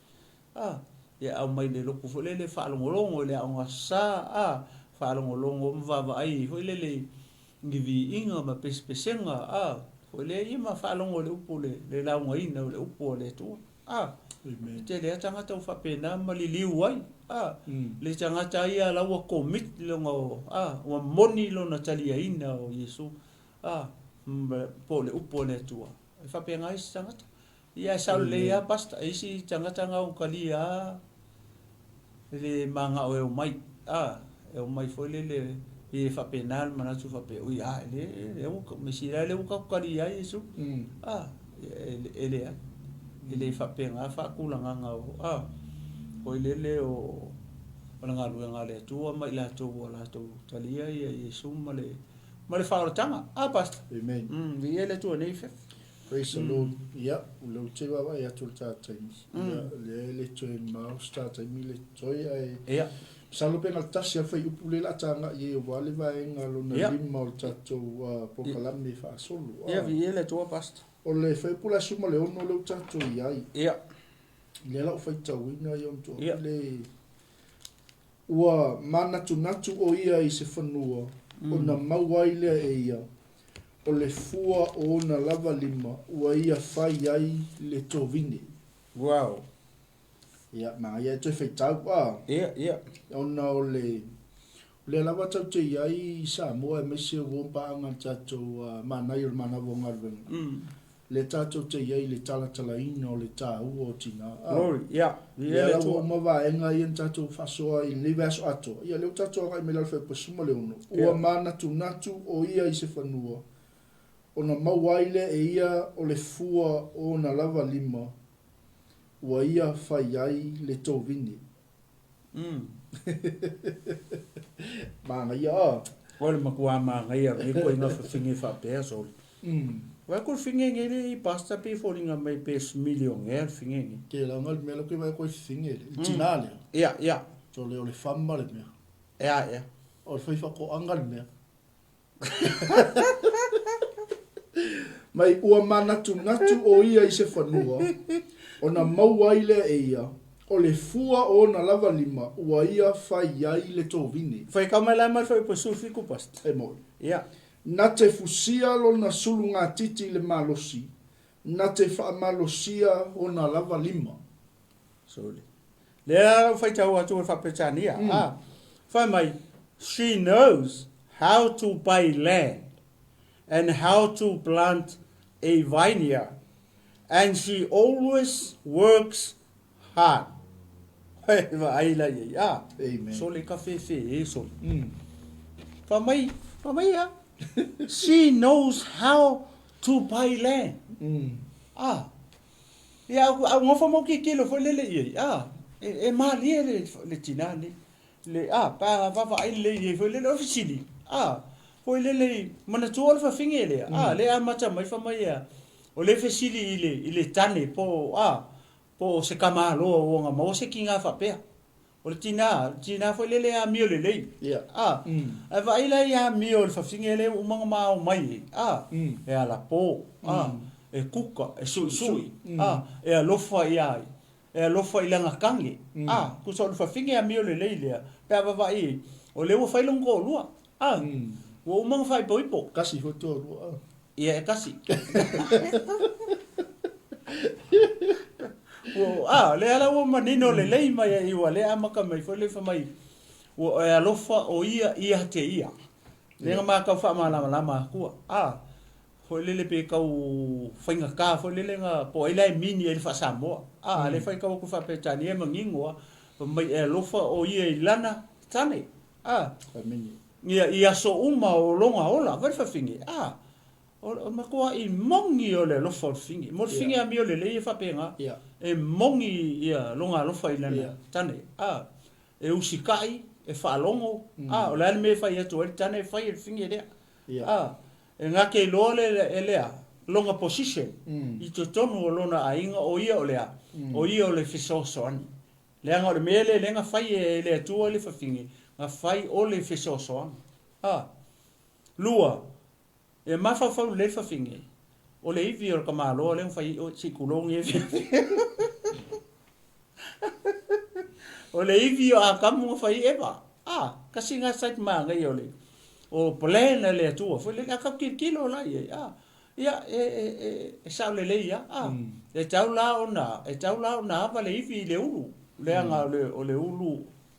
[SPEAKER 3] a. Ia aumai le lotu foi lele faalogologo i le Aoga Sa a, faalogologo ma vaavaai foi lele i ni viiga ma pesepesega a, foi lea ia ma faalogo i le upu le laugaina o le upu a le Atua. A,
[SPEAKER 2] Amen.
[SPEAKER 3] E tele lava tagata ua faapena ma liliu ai. A, le tagata ia la ua commit lona, a, ua moni lona taliaina o Iesu, a, po o le upu a le Atua. E faapena isi tagata. Ia ae sao lelei lava Pastor, e isi tagata na ua talia lava e le manao e omai, a, e omai foi lele, pei e faapena le manatu faapea, ui a, e le, lea ua, mea sili lava lea ua tatou talia ai Iesu. A, e leai, e le faapena faatulagaga o, a, foi lele o, o le galuega a le Atua ma i latou ua latou talia ia Iesu ma le, ma le faaolataga. A, Pastor?
[SPEAKER 2] Amen.
[SPEAKER 3] Viia le Atua nei fefu.
[SPEAKER 2] Praise the Lord. Ia, o lea ou te vaavaai atu i le ta taimi. Ia, lea e le toe mao se ta taimi le toe, ae
[SPEAKER 3] Ia.
[SPEAKER 2] masalo pe na o le tasi lava le fuaiupu lea o le a tagai i ai aua le vaega lona lima o le tatou polokalame faasolo.
[SPEAKER 3] Ia, viia le Atua, Pastor.
[SPEAKER 2] O le fuaiupu la 16 lea ua tatou i ai.
[SPEAKER 3] Ia.
[SPEAKER 2] Lea la ua faitauina ia ona tuu atu le Ua manatunatu ʻo ia i se fanua, ona mau ai lea e ia, o le fua o ona lava lima ua ia fai ai le tovine.
[SPEAKER 3] Wow.
[SPEAKER 2] Ia, manaia e toe faitau, a.
[SPEAKER 3] Ia, ia.
[SPEAKER 2] Ona o le, o lea lava tatou te i ai i Samoa aemaise ua paaga i le tatou manaia o le manava o galuega. Lea tatou te i ai i le talatalaina o le taua o tina. A,
[SPEAKER 3] Glory, ia, viia
[SPEAKER 2] lea
[SPEAKER 3] le
[SPEAKER 2] la ua
[SPEAKER 3] Atua.
[SPEAKER 2] uma vaega ia na tatou faasoa ai i lenei vaiaso atoa, ia lea ua tatou agai mai i lalo fuaiupu 16, ua manatunatu ʻo ia i se fanua, ona maua ai lea e ia o le fua o ona lava lima, ua ia fai ai le tovine. Manaia a.
[SPEAKER 3] O le matua manaia o lenei ituaiga fafine faapea sole. Vaai atu le fine nei le i pasta pei e foliga mai pe millionaire le fine nei.
[SPEAKER 2] Ke laga le mea la ke vaai atu ai fine le, le tina lea.
[SPEAKER 3] Ia, ia.
[SPEAKER 2] Sole o le fama le mea.
[SPEAKER 3] Ea, ea.
[SPEAKER 2] O le faifaatoaga le mea. Mai ua manatunatu ʻo ia i se fanua, ona maua ai lea e ia, o le fua o ona lava lima ua ia fai ai le tovine.
[SPEAKER 3] Faitau mai la ma le fuaiupu e 17 Pastor.
[SPEAKER 2] E moni.
[SPEAKER 3] Ia.
[SPEAKER 2] Na te fusia lona sulugatiti i le malosi, na te faamalosia ona lava lima.
[SPEAKER 3] Sole. Lea la ua faitau atu e le Faa-Peretania, a. Fai mai, She knows how to buy land and how to plant a vineyard, and she always works hard. Hei, vaai la i ai, a.
[SPEAKER 2] Amen.
[SPEAKER 3] Sole ka fefe e sole. Fai mai, fai mai a. She knows how to buy land. A. Ia, a ua nofo ma ou tilotilo foi lele i ai, a, e malie le tina nei, le, a, pe a vaavaai lelei i ai foi lele, o le fesili, a, foi lele i, manatua o le fafine lea, a, lea e amata mai fai mai a, o lea e fesili i le, i le tane po o, a, po o se tamaloa ua ona maua se tina faapea. O le tina, le tina foi lele e amio lelei.
[SPEAKER 2] Ia.
[SPEAKER 3] A, ae vaai la i amio o le fafine lea ua uma ona ma ao mai ai. A, e alapo, a, e kuka, e suisui, a, e alofa ia ai, e alofa i lana tane. A, tusa o le fafine amio lelei lea, pe a vaavaai i ai, o lea ua fai lona toalua. A, ua uma ona faaipoipo.
[SPEAKER 2] Tasi foi toalua, a.
[SPEAKER 3] Ia, e tasi. Ua, a, lea la ua manino lelei mai ai, ua le amata mai foi le fai mai, ua e alofa o ia ia te ia. Lea na ma tau faamalamalama atua. A, foi lele pe tau faigata foi lele na, po o ai la e mini ai le faa-Samoa. A, a lea fai tau atu faa-Peretania e manino lava, fai mai e alofa o ia i lana tane. A.
[SPEAKER 2] Amene.
[SPEAKER 3] Ia, i aso uma o lona ola, vaai le fafine, a, o le matuaʻi moni o le alofa o le fafine. Mo le fafine amio lelei e faapena, e moni ia lona alofa i lana tane, a, e usitaʻi, e faalogo, a, o le a le mea e fai atu ai le tane e fai e le fafine lea, a, e gate loa le, e lea, lona position i totonu o lona aiga, o ia o le a, o ia o le fesoasoani. Leaga o le mea lea lea na fai e le Atua le fafine, na fai o le fesoasoaga. A. Lua, e mafaufau lelei le fafine, o le ivi o le tamaloa lea na fai ai oe, se i tulou lenei afiafi. O le ivi o Atamu na fai ai Eva. A, tasi lena site manaia o le o plan a le Atua foi lele, a tatou tilotilo la i ai, a. Ia, e, e, e, e sao lelei lava. A, e tau la ona, e tau la ona ava le ivi i le ulu, leaga o le, o le ulu,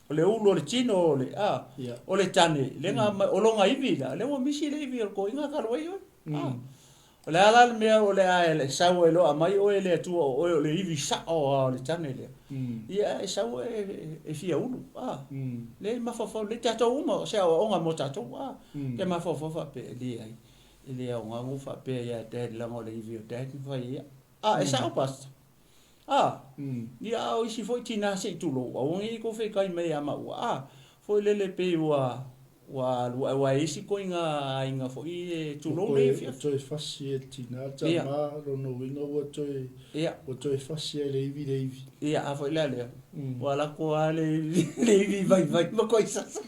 [SPEAKER 3] o le ulu o le tino o le, a,
[SPEAKER 2] Ia.
[SPEAKER 3] o le tane, lea na aumai, o lona ivi la, lea ua misi le ivi o le toeaina talu ai oe. A, o le a la le mea o le a e sau ai loa aumai oe e le Atua o oe o le ivi sao lava o le tane lea. Ia, e sau oe e, e fia ulu, a, lea e mafaufau lelei tatou uma, o se aoaoga mo tatou, a, ke mafaufau faapea, e leai. E le aoga ona ou faapea ia Dad leaga o le ivi o Dad na fai ai au. A, e sao Pastor. A, ia a o isi foi tina se i tulou, aua ne i tou feitai mai ia maua. A, foi lele pei ua, ua alu ae ua isi koiga aiga foi e tulou nei
[SPEAKER 2] Ua toe fasi e le tina tama, lona uiga ua toe, ua toe fasi e le ivi le ivi.
[SPEAKER 3] Ia, a foi la lea, ua alu atu lava le ivi, le ivi vaivai ma koe sasa.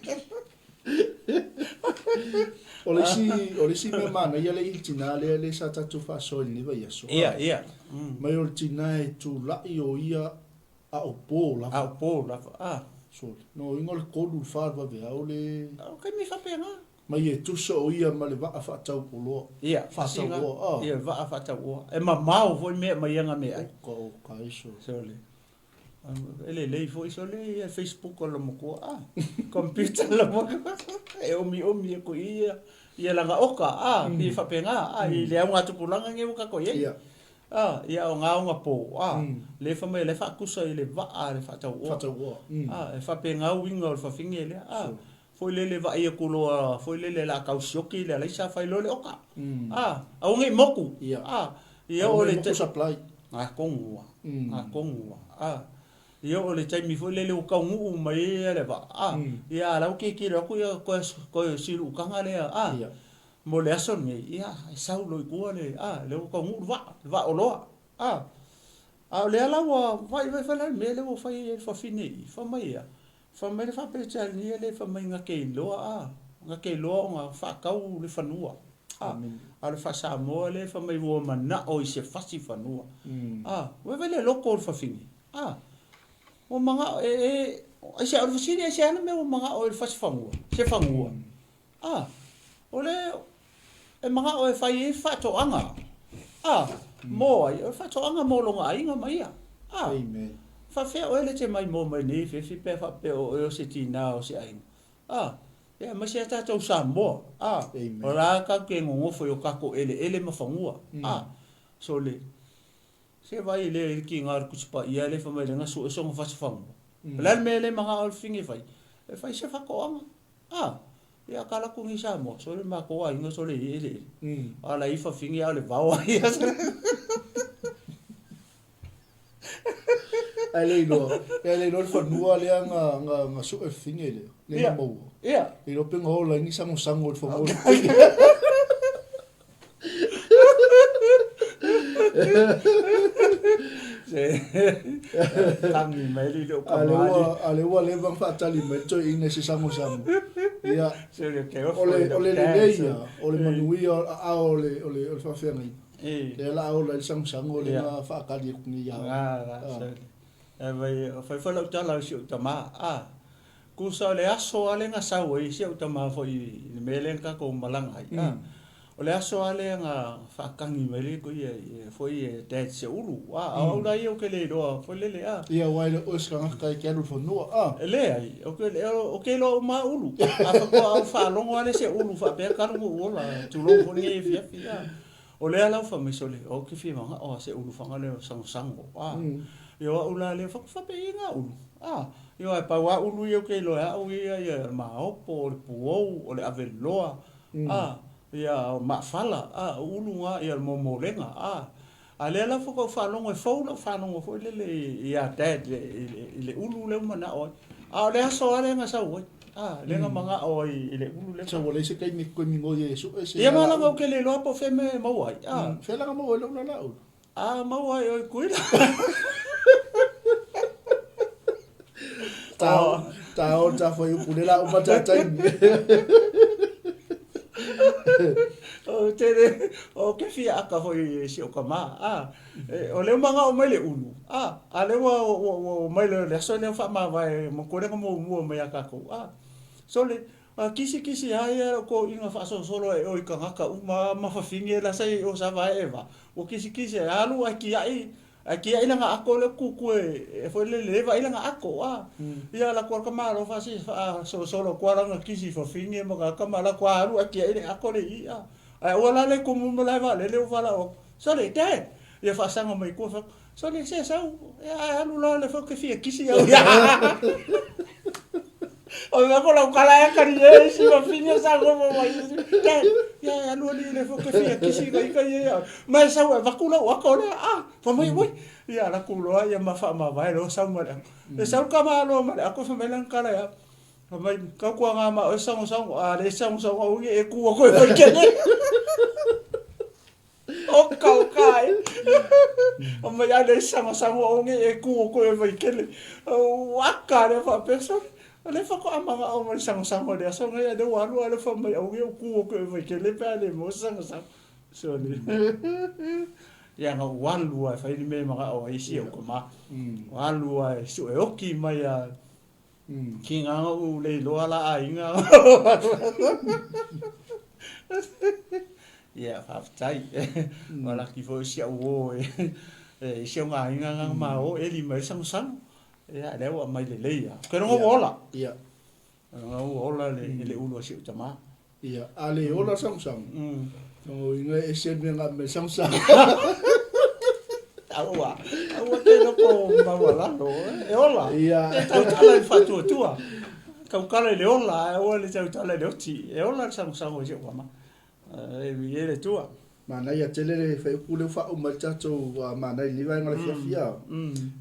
[SPEAKER 2] O le isi, o le isi mea manaia lea i le tina lea, lea sa tatou faasoa i lenei vaiaso.
[SPEAKER 3] Ia, ia.
[SPEAKER 2] Mai o le tina e tulai o ia a o po lava.
[SPEAKER 3] A o po lava, a.
[SPEAKER 2] Sorry. No uiga o le 3 i le 4 o le vaveao le...
[SPEAKER 3] O taimi faapena.
[SPEAKER 2] Mai e tusa o ia ma le vaa faatau oloa.
[SPEAKER 3] Ia,
[SPEAKER 2] Faatau oa, a.
[SPEAKER 3] Ia, vaa faatau oa. E mamao foi mea e aumai ana meaai.
[SPEAKER 2] Oka, oka, e sole.
[SPEAKER 3] Sole. E lelei foi sole ia Facebook o lona matua a computer lona matua e omiomi aku i ia ia lana oka a pei e faapena a i le augatupulaga nei ua tatou i ai a ia o na ona po a lea fai mai o la e faatusa i le vaa le faatauoa a e faapena uiga o le fafine lea a foi lele vaai atu loa foi lele o le a tau sioki le alaisa fai loa le oka a aua nei moku a ia oo i le
[SPEAKER 2] supply
[SPEAKER 3] Atonu lava, atonu lava, a. Ia oo i le taimi foi lele ua taunuu mai ai le vaa, a, ia a o la ua tilotilo atu ia toe, toe siluutaga lea, a, mo le aso lenei, ia, e sau loa i tua le, a, lea ua taunuu le vaa, le vaa oloa, a. A o lea la ua vaivai foi la le mea lea ua fai ai le fafine i i, fai mai ia. Fai mai le faa-Peretania lea fai mai na te iloa a, na te iloa ona faatau le fanua a, a o le faa-Samoa lea fai mai ua manao i se fasi fanua a, ua vaai le loto o le fafine a, ua manao e, e, aisea, o le fesili aisea le mea ua manao ai i le fasi fanua, se fanua a, o le e manao e fai ai faatoaga, a, mo ai, o le faatoaga mo lona aiga ma ia, a,
[SPEAKER 2] Amen.
[SPEAKER 3] Faafefea oe le te maimoa mai nei fefi pe a faapea o oe o se tinā o se aiga, a, ia aemaise a tatou Samoa, a,
[SPEAKER 2] Amen.
[SPEAKER 3] o la tatou te nonofo i o tatou eleele ma fanua, a, sole, se vaai lea i le tiga o le Tusi Paia lea fai mai lea na sue sona fasi fanua. O le a le mea le manao le fafine e fai? E fai se faatoaga. A, ia ka alu atu nei Samoa, sole matou aiga sole i eleele. A la i fafine a o le vao a ia.
[SPEAKER 2] Ae le iloa, ae le iloa le fanua lea na, na, na sue fafine lea, lea na maua.
[SPEAKER 3] Ia.
[SPEAKER 2] Le iloa pe na ola ai ni sagosago i le fanua.
[SPEAKER 3] Se tagi mai le leo
[SPEAKER 2] A lea
[SPEAKER 3] kamali.
[SPEAKER 2] ua, a lea ua leva ona faatali mai le toeaina i se sagosago. Ia,
[SPEAKER 3] Se le ke
[SPEAKER 2] o le, o le lelei ia, o le manuia o aao o le, o le, o le faafeagaiga. Lea la a ola ai le sagosago lea na faatali atu nei ia oe.
[SPEAKER 3] La, se e vai, fai foi lau tala i si ou tama, a, Tusa o le aso lava lea na sau ai si au tama foi i le mea lea na tatou malaga ai, a, o le aso lava lea na faatagi mai ai ia foi e Dad Seulu, a, o au la ia ou te le iloa foi lele, a.
[SPEAKER 2] Ia, aua e le o oe se tagata e te alu i le fanua, a.
[SPEAKER 3] E leai, ou te, ou te iloa uma lava Ulu, a faatoa ou faalogo lava lea Seulu faapea talu ona ou ola, tulou foi lenei afiafi, a. O lea la ua fai mai, sole, ou te fia manao a se ulu faga lea o sagosago, a. Ia o au la lea, faapei na ulu, a. Ia ae pau lava ulu ia ou te iloa e au ia, ia o le maopo, o le puou, o le aveloa, a, ia o maafala, a, o ulu na, ia o le momolega, a. A lea la faatoa ou faalogo e fou lau faalogo foi lele ia Dad i le ulu lea ua manao ai. A o le aso lava lea na sau ai, a, lea na manao ai i le ulu lea.
[SPEAKER 2] Sau ua leai se taimi e toe migoi ai e sue se
[SPEAKER 3] Ia ma leaga ou te le iloa po o fea mea e maua ai, a.
[SPEAKER 2] Fea la na maua ai lou lalaulu?
[SPEAKER 3] A maua ai oe Kuila.
[SPEAKER 2] Ta ta o ta fuaiupu lea la uma ta taimi.
[SPEAKER 3] O tele o ke fia aka foi i si o kama a o lea manao mai le ulu a a lea ua ua ua mai le le aso lea faamavae ma ko lea muamua mai ia tatou a sole a kisi kisi lava ia lau toeaiina faasolosolo e o i tagata uma ma fafine la sa i o sa vae e va ua kisikisi ai alu ae tiai Ae tiai lana ato lea tutu e foi lele le vaai lana ato a. Ia ala atu a le tamaloa faasi faasolosolo atu a lana kisi fafine ma tagata ma ala atu a alu ae tiai le ato le i a. Ae aua la le tumu ma lae vaalele ua valaau atu, Sole, Dad! Ia faasaga mai tua fai atu, Sole, se sau, ia ae alu la lea foi ou te fia kisi au. O le mea ko lau kala e kari e isi fafine sa nofo mai. Dad, ia e alu alii lea foi ou te fia kisi ka ika ia ia. Ma e sau e avatu lau ato lea, a, fai mai, ui, ia alu atu loa ia ma faamavae loa sau ma le ato. E sau le tamaloa ma le ato fai mai lana tala ia au, fai mai, tautuaga ma oe sagosago, a le sagosago aua ne i e tu atu e Vaitele. Oka oka e. Fai mai a le sagosago aua ne i e tu atu e Vaitele. Ua aka lea faapea, sole, o lea faatoa manao mai le sagosago i le aso lenei, a o lea ua alu a o lea fai mai aua ne i ou tu atu e Vaitele pe a le maua se sagosago. Sole. Ia na ou alu lava e fai le mea e manao ai si ou tama. Ou alu lava e sue oki mai a ki ngā ou le iloa la aiga. Ia, faafetai. Ua laki foi si au uo e i si au aiga ngā ma o eli mai le sagosago. Ia, lea ua aumai lelei lava. Ou te iloa ua ola.
[SPEAKER 2] Ia.
[SPEAKER 3] Ua ola le ulu a si ou tama.
[SPEAKER 2] Ia, a le ola sagosago, lona uiga e ese le mea na aumai sagosago.
[SPEAKER 3] Aua, aua te loko maualalo, e ola.
[SPEAKER 2] Ia.
[SPEAKER 3] E tautala i le faatuatua. Tautala i le ola, ae aua le tautala i le oti. E ola le sagosago i si ou tama. E viia le Atua.
[SPEAKER 2] Manaia tele le fuaiupu lea ua faauma ai le tatou manaia i lenei vaega o le afiafi a.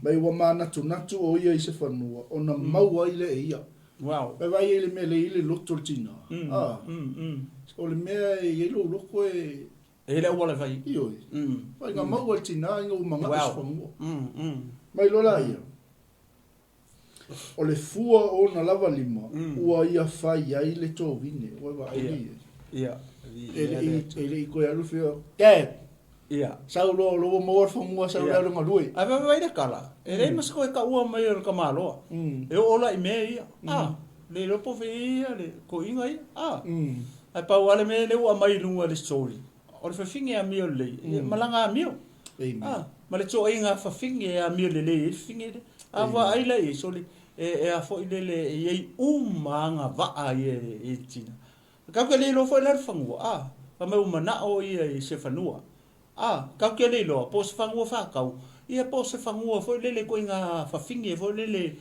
[SPEAKER 2] Mai ua manatunatu o ia i se fanua ona maua ai lea e ia.
[SPEAKER 3] Wow.
[SPEAKER 2] Vai vaai ai le mea lea e i ai le loto o le tina. A. O le mea e i ai lou loto e.
[SPEAKER 3] E i ai le auala e fai.
[SPEAKER 2] Ioe. Vai na maua e le tina ina ua manao i se fanua. Mai loa laia. O le fua o ona lava lima, ua ia fai ai le tovine. Ua e vaai nei ai.
[SPEAKER 3] Ia.
[SPEAKER 2] E le i, e le i toe alu fia, Dad!
[SPEAKER 3] Ia.
[SPEAKER 2] Sau loa o lou maua le fanua, sau lea alu e galue.
[SPEAKER 3] Ae vaivai le tala, e leai ma se toe taua mai o le tamaloa. E oo la i mea ia, a, le iloa po o fea ia le toeaina ia, a. Ae pau lava le mea lea ua aumai i luga i le story, o le fafine amio lelei, e malaga amio. A, ma le toeaiga fafine e amio lelei ai le fafine lea. A vaai la i ai, sole, e a foi lele, e i ai uma agavaa ia e i le tina. Tatou te le iloa foi la le fanua, a, fai mai ua manao ia i se fanua, a, tatou te le iloa po o se fanua faatau, ia po o se fanua foi lele ituaiga fafine foi lele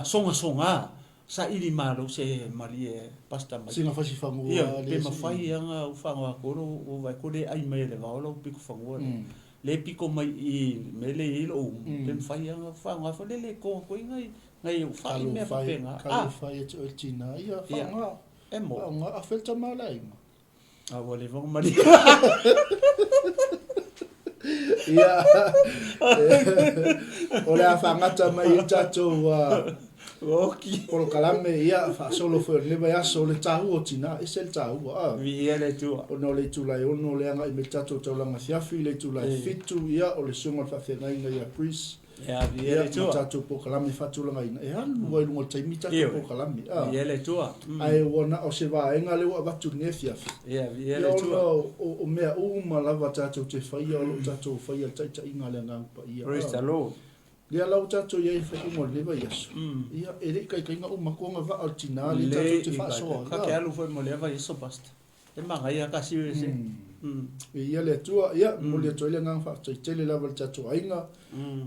[SPEAKER 3] sogasoga, saili malo se malie Pastor Mike.
[SPEAKER 2] Sina fasi fanua
[SPEAKER 3] Ia, pe mafai lava ona ou fagoa atu ai lou vae atu le ai mai e le vao lau pito fanua lea, le pito mai i i le mea lea e i ai lou umu, pe mafai lava ona ou fagoa foi lele e to atu ai nai ou fai mea faapena, a.
[SPEAKER 2] Talofa e, talofa ia te oe le tina, ia faoga.
[SPEAKER 3] E mo.
[SPEAKER 2] Faaaoga afe le tama a le aiga.
[SPEAKER 3] A ua leva ona malie.
[SPEAKER 2] Ia, o le a faagata mai ai le tatou
[SPEAKER 3] Oki.
[SPEAKER 2] polokalame, ia, faasolo foi o lenei vaiaso, o le taua o tina, ese le taua. A.
[SPEAKER 3] Viia le Atua.
[SPEAKER 2] Ona o le itula e 6 lea agai mai le tatou taulaga afiafi, le itula e 7, ia, o le susuga o le faafeagaiga ia Chris,
[SPEAKER 3] Ia, viia le Atua.
[SPEAKER 2] Ma tatou polokalame faatulagaina, e alu lava i luga o le taimi tatou polokalame.
[SPEAKER 3] Ioe, viia le Atua.
[SPEAKER 2] Ae ua na o se vaega lea ua avatu i lenei afiafi.
[SPEAKER 3] Ia, viia le Atua.
[SPEAKER 2] Ona o mea uma lava tatou te faia, o lo o tatou faia i le taitaiga a le Agaga Paia.
[SPEAKER 3] Praise the Lord.
[SPEAKER 2] Lea la ua tatou i ai i le faaiuga o lenei vaiaso, ia, e le i taitaiga uma atu agavaa o le tina lea tatou te faasoa ai.
[SPEAKER 3] Ka te alu foi mo lea vaiaso, Pastor. E manaia ka serious e.
[SPEAKER 2] Viia le Atua, ia, momoli atu ai le agaga faafetai tele lava i le tatou aiga,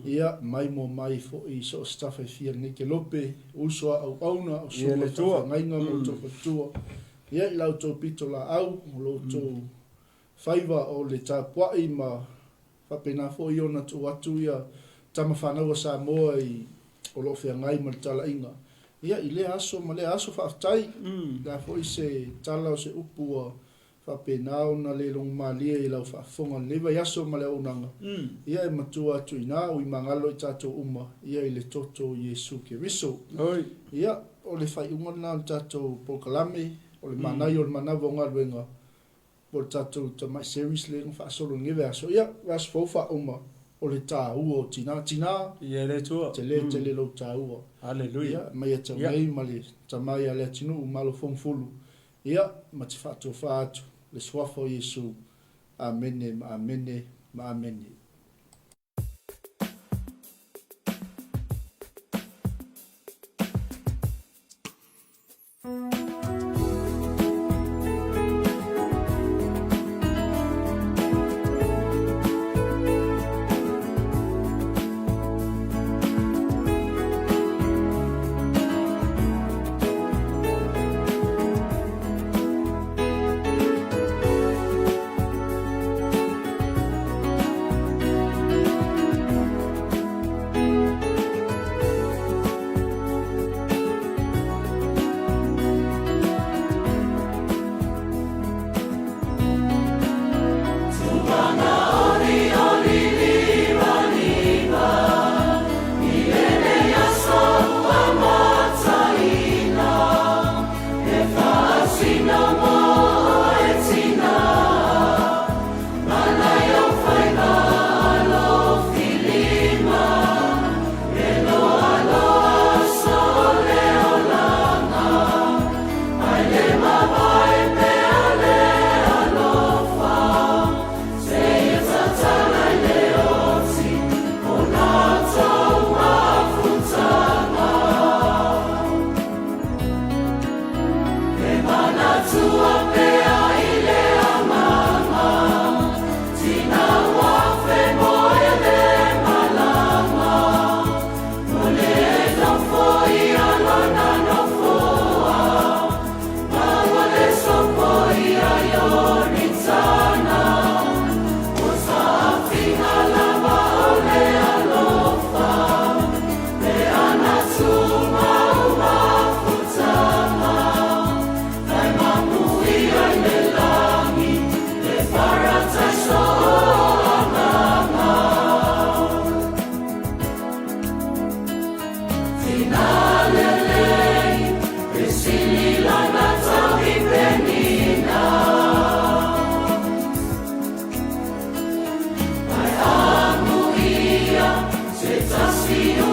[SPEAKER 2] ia, mai mo mai foi i so o se tafa e fia lenei kelope, uso a auauna, o susuga i faafeagaiga ma outou faletua, ia, i la outou pitolaau, o lo outou faiva o le tapuai ma faapena foi ona tuu atu ia tama fanau a Samoa i o lo o feagai ma le talaiga ia i lea aso ma lea aso. Faafetai. O le a foi se tala o se upu ua faapena ona le logomalie i lau faafofoga i lenei vaiaso ma le auaunaga, ia e matua atu i ina ui magalo i tatou uma ia i le toto o Iesu Keriso. Ia, o le faaiuga lena o le tatou polokalame, o le manaia o le manava o galuega, po o le tatou tamai series lea na faasolo i lenei vaiaso. Ia, vaiaso fou faauma, o le taua o tina. Tina,
[SPEAKER 3] Ia le Atua.
[SPEAKER 2] tele tele lou taua.
[SPEAKER 3] Haleluia.
[SPEAKER 2] Ia, mai ia tau nei ma le tama ia Leatinuu Malo Fougafulu, ia, ma te faatofa atu le suafa o Iesu. Amene ma amene ma amene.
[SPEAKER 4] Tasi.